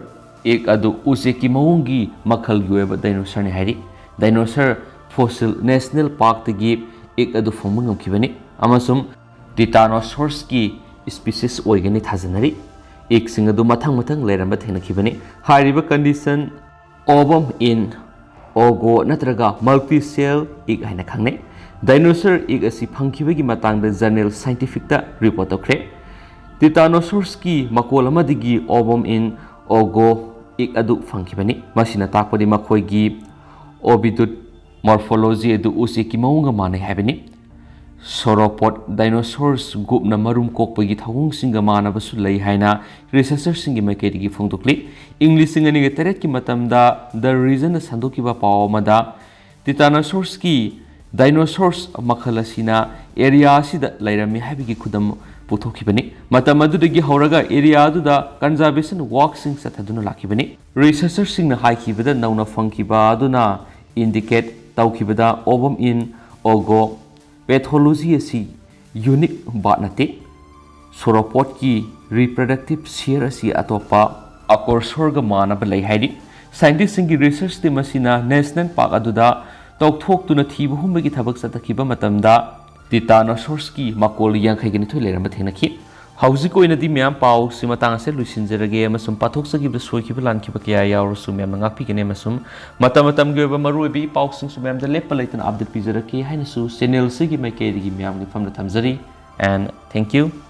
ꯑꯦꯛ ꯑꯗꯨ ꯎꯆꯦꯛꯀꯤ ꯃꯑꯣꯡꯒꯤ ꯃꯈꯜꯒꯤ ꯑꯣꯏꯕ ꯗꯥꯏꯅꯣꯁꯔꯅꯤ ꯍꯥꯏꯔꯤ꯫ ꯗꯥꯏꯅꯣꯁꯔ ꯐꯣꯁꯤꯜ ꯅꯦꯁꯅꯦꯜ ꯄꯥꯔꯛꯇꯒꯤ ꯑꯦꯛ ꯑꯗꯨ ꯐꯪꯕ ꯉꯝꯈꯤꯕꯅꯤ ꯑꯃꯁꯨꯡ ꯇꯤꯇꯥꯅꯣꯁꯣꯔꯁꯀꯤ ꯁ꯭ꯄꯤꯁꯤꯁ ꯑꯣꯏꯒꯅꯤ ꯊꯥꯖꯅꯔꯤ꯫ ꯑꯦꯛꯁꯤꯡ ꯑꯗꯨ ꯃꯊꯪ ꯃꯊꯪ ꯂꯩꯔꯝꯕ ꯊꯦꯡꯅꯈꯤꯕꯅꯤ꯫ ꯍꯥꯏꯔꯤꯕ ꯀꯟꯗꯤꯁꯟ ovum in ogo ꯅꯠꯇ꯭ꯔꯒ multicell egg ꯍꯥꯏꯅ ꯈꯪꯅꯩ꯫ ꯗꯥꯏꯅꯣꯁꯔ ꯑꯦꯛ ꯑꯁꯤ ꯐꯪꯈꯤꯕꯒꯤ ꯃꯇꯥꯡꯗ ꯖꯔꯅꯦꯜ ꯁꯥꯏꯟꯇꯤꯐꯤꯛꯇ ꯔꯤꯄꯣꯔꯠ ꯇꯧꯈ꯭ꯔꯦ꯫ ꯇꯤꯇꯥꯅꯣꯁꯣꯔꯁꯀꯤ ꯃꯀꯣꯜ ꯑꯃꯗꯒꯤ ovum in ogo ꯑꯦꯛ ꯑꯗꯨ ꯐꯪꯈꯤꯕꯅꯤ꯫ ꯃꯁꯤꯅ ꯇꯥꯛꯄꯗꯤ ꯃꯈꯣꯏꯒꯤ oviduct morphology ꯑꯗꯨ ꯎꯆꯦꯛꯀꯤ ꯃꯑꯣꯡꯒ ꯃꯥꯟꯅꯩ ꯍꯥꯏꯕꯅꯤ꯫ ꯁꯣꯔꯣꯄꯣꯠ ꯗꯥꯏꯅꯣꯁꯣꯔꯁ ꯒ꯭ꯔꯨꯞꯅ ꯃꯔꯨꯝ ꯀꯣꯛꯄꯒꯤ ꯊꯧꯑꯣꯡꯁꯤꯡꯒ ꯃꯥꯟꯅꯕꯁꯨ ꯂꯩ ꯍꯥꯏꯅ ꯔꯤꯁꯔꯆꯔꯁꯤꯡꯒꯤ ꯃꯥꯏꯀꯩꯗꯒꯤ ꯐꯣꯡꯗꯣꯛꯂꯤ꯫ ꯏꯪ ꯂꯤꯁꯤꯡ ꯑꯅꯤꯒ ꯇꯔꯦꯠꯀꯤ ꯃꯇꯝꯗ ꯗ ꯔꯤꯖꯟꯅ ꯁꯟꯗꯣꯛꯈꯤꯕ ꯄꯥꯎ ꯑꯃꯗ ꯇꯤꯇꯥꯅꯣꯁꯣꯔꯁꯀꯤ ꯗꯥꯏꯅꯣꯁꯣꯔꯁ ꯃꯈꯜ ꯑꯁꯤꯅ ꯑꯦꯔꯤꯌꯥ ꯑꯁꯤꯗ ꯂꯩꯔꯝꯃꯤ ꯍꯥꯏꯕꯒꯤ ꯈꯨꯗꯝ ꯄꯨꯊꯣꯛꯈꯤꯕꯅꯤ꯫ ꯃꯇꯝ ꯑꯗꯨꯗꯒꯤ ꯍꯧꯔꯒ ꯑꯦꯔꯤꯌꯥ ꯑꯗꯨꯗ ꯀꯟꯖꯥꯔꯕꯦꯁꯟ ꯋꯥꯔꯛꯁꯤꯡ ꯆꯠꯊꯗꯨꯅ ꯂꯥꯛꯈꯤꯕꯅꯤ꯫ ꯔꯤꯁꯔꯆꯔꯁꯤꯡꯅ ꯍꯥꯏꯈꯤꯕꯗ ꯅꯧꯅ ꯐꯪꯈꯤꯕ ꯑꯗꯨꯅ ꯏꯟꯗꯤꯀꯦꯠ ꯇꯧꯈꯤꯕꯗ ovum in ogo pathology ꯑꯁꯤ ꯌꯨꯅꯤꯛ ꯕꯥꯔꯠ ꯅꯠꯇꯦ꯫ ꯁꯣꯔꯣꯄꯣꯠꯀꯤ ꯔꯤꯄ꯭ꯔꯗꯛꯇꯤꯚ ꯁꯤꯌꯔ ꯑꯁꯤ ꯑꯇꯣꯞꯄ ꯑꯀꯣꯔꯁꯣꯔꯒ ꯃꯥꯟꯅꯕ ꯂꯩ ꯍꯥꯏꯔꯤ꯫ ꯁꯥꯏꯟꯇꯤꯁꯁꯤꯡꯒꯤ ꯔꯤꯁꯔꯆ ꯇꯤꯝ ꯑꯁꯤꯅ ꯅꯦꯁꯅꯦꯜ ꯄꯥꯔꯛ ꯑꯗꯨꯗ ꯇꯧꯊꯣꯛꯇꯨꯅ ꯊꯤꯕ ꯍꯨꯝꯕꯒꯤ ꯊꯕꯛ ꯆꯠꯊꯈꯤꯕ ꯃꯇꯝꯗ ꯇꯤꯇꯥꯅꯣꯁꯣꯔꯁꯀꯤ ꯃꯀꯣꯜ ꯌꯥꯡꯈꯩꯒ ꯅꯤꯊꯣꯏ ꯂꯩꯔꯝꯕ ꯊꯦꯡꯅꯈꯤ꯫ ꯍꯧꯖꯤꯛꯀꯤ ꯑꯣꯏꯅꯗꯤ ꯃꯌꯥꯝ ꯄꯥꯎꯁꯤ ꯃꯇꯥꯡ ꯑꯁꯤꯗ ꯂꯣꯏꯁꯤꯟꯖꯔꯒꯦ ꯑꯃꯁꯨꯡ ꯄꯥꯊꯣꯛꯆꯈꯤꯕꯗ ꯁꯣꯏꯈꯤꯕ ꯂꯥꯟꯈꯤꯕ ꯀꯌꯥ ꯌꯥꯎꯔꯁꯨ ꯃꯌꯥꯝꯅ ꯉꯥꯛꯄꯤꯒꯅꯤ ꯑꯃꯁꯨꯡ ꯃꯇꯝ ꯃꯇꯝꯒꯤ ꯑꯣꯏꯕ ꯃꯔꯨꯑꯣꯏꯕ ꯏ ꯄꯥꯎꯁꯤꯡꯁꯨ ꯃꯌꯥꯝꯗ ꯂꯦꯞꯄ ꯂꯩꯇꯅ update ꯄꯤꯖꯔꯛꯀꯦ ꯍꯥꯏꯅꯁꯨ channel ꯑꯁꯤꯒꯤ ꯃꯥꯏꯀꯩꯗꯒꯤ ꯃꯌꯥꯝꯒꯤ ꯃꯐꯝꯗ ꯊꯝꯖꯔꯤ꯫ And thank you.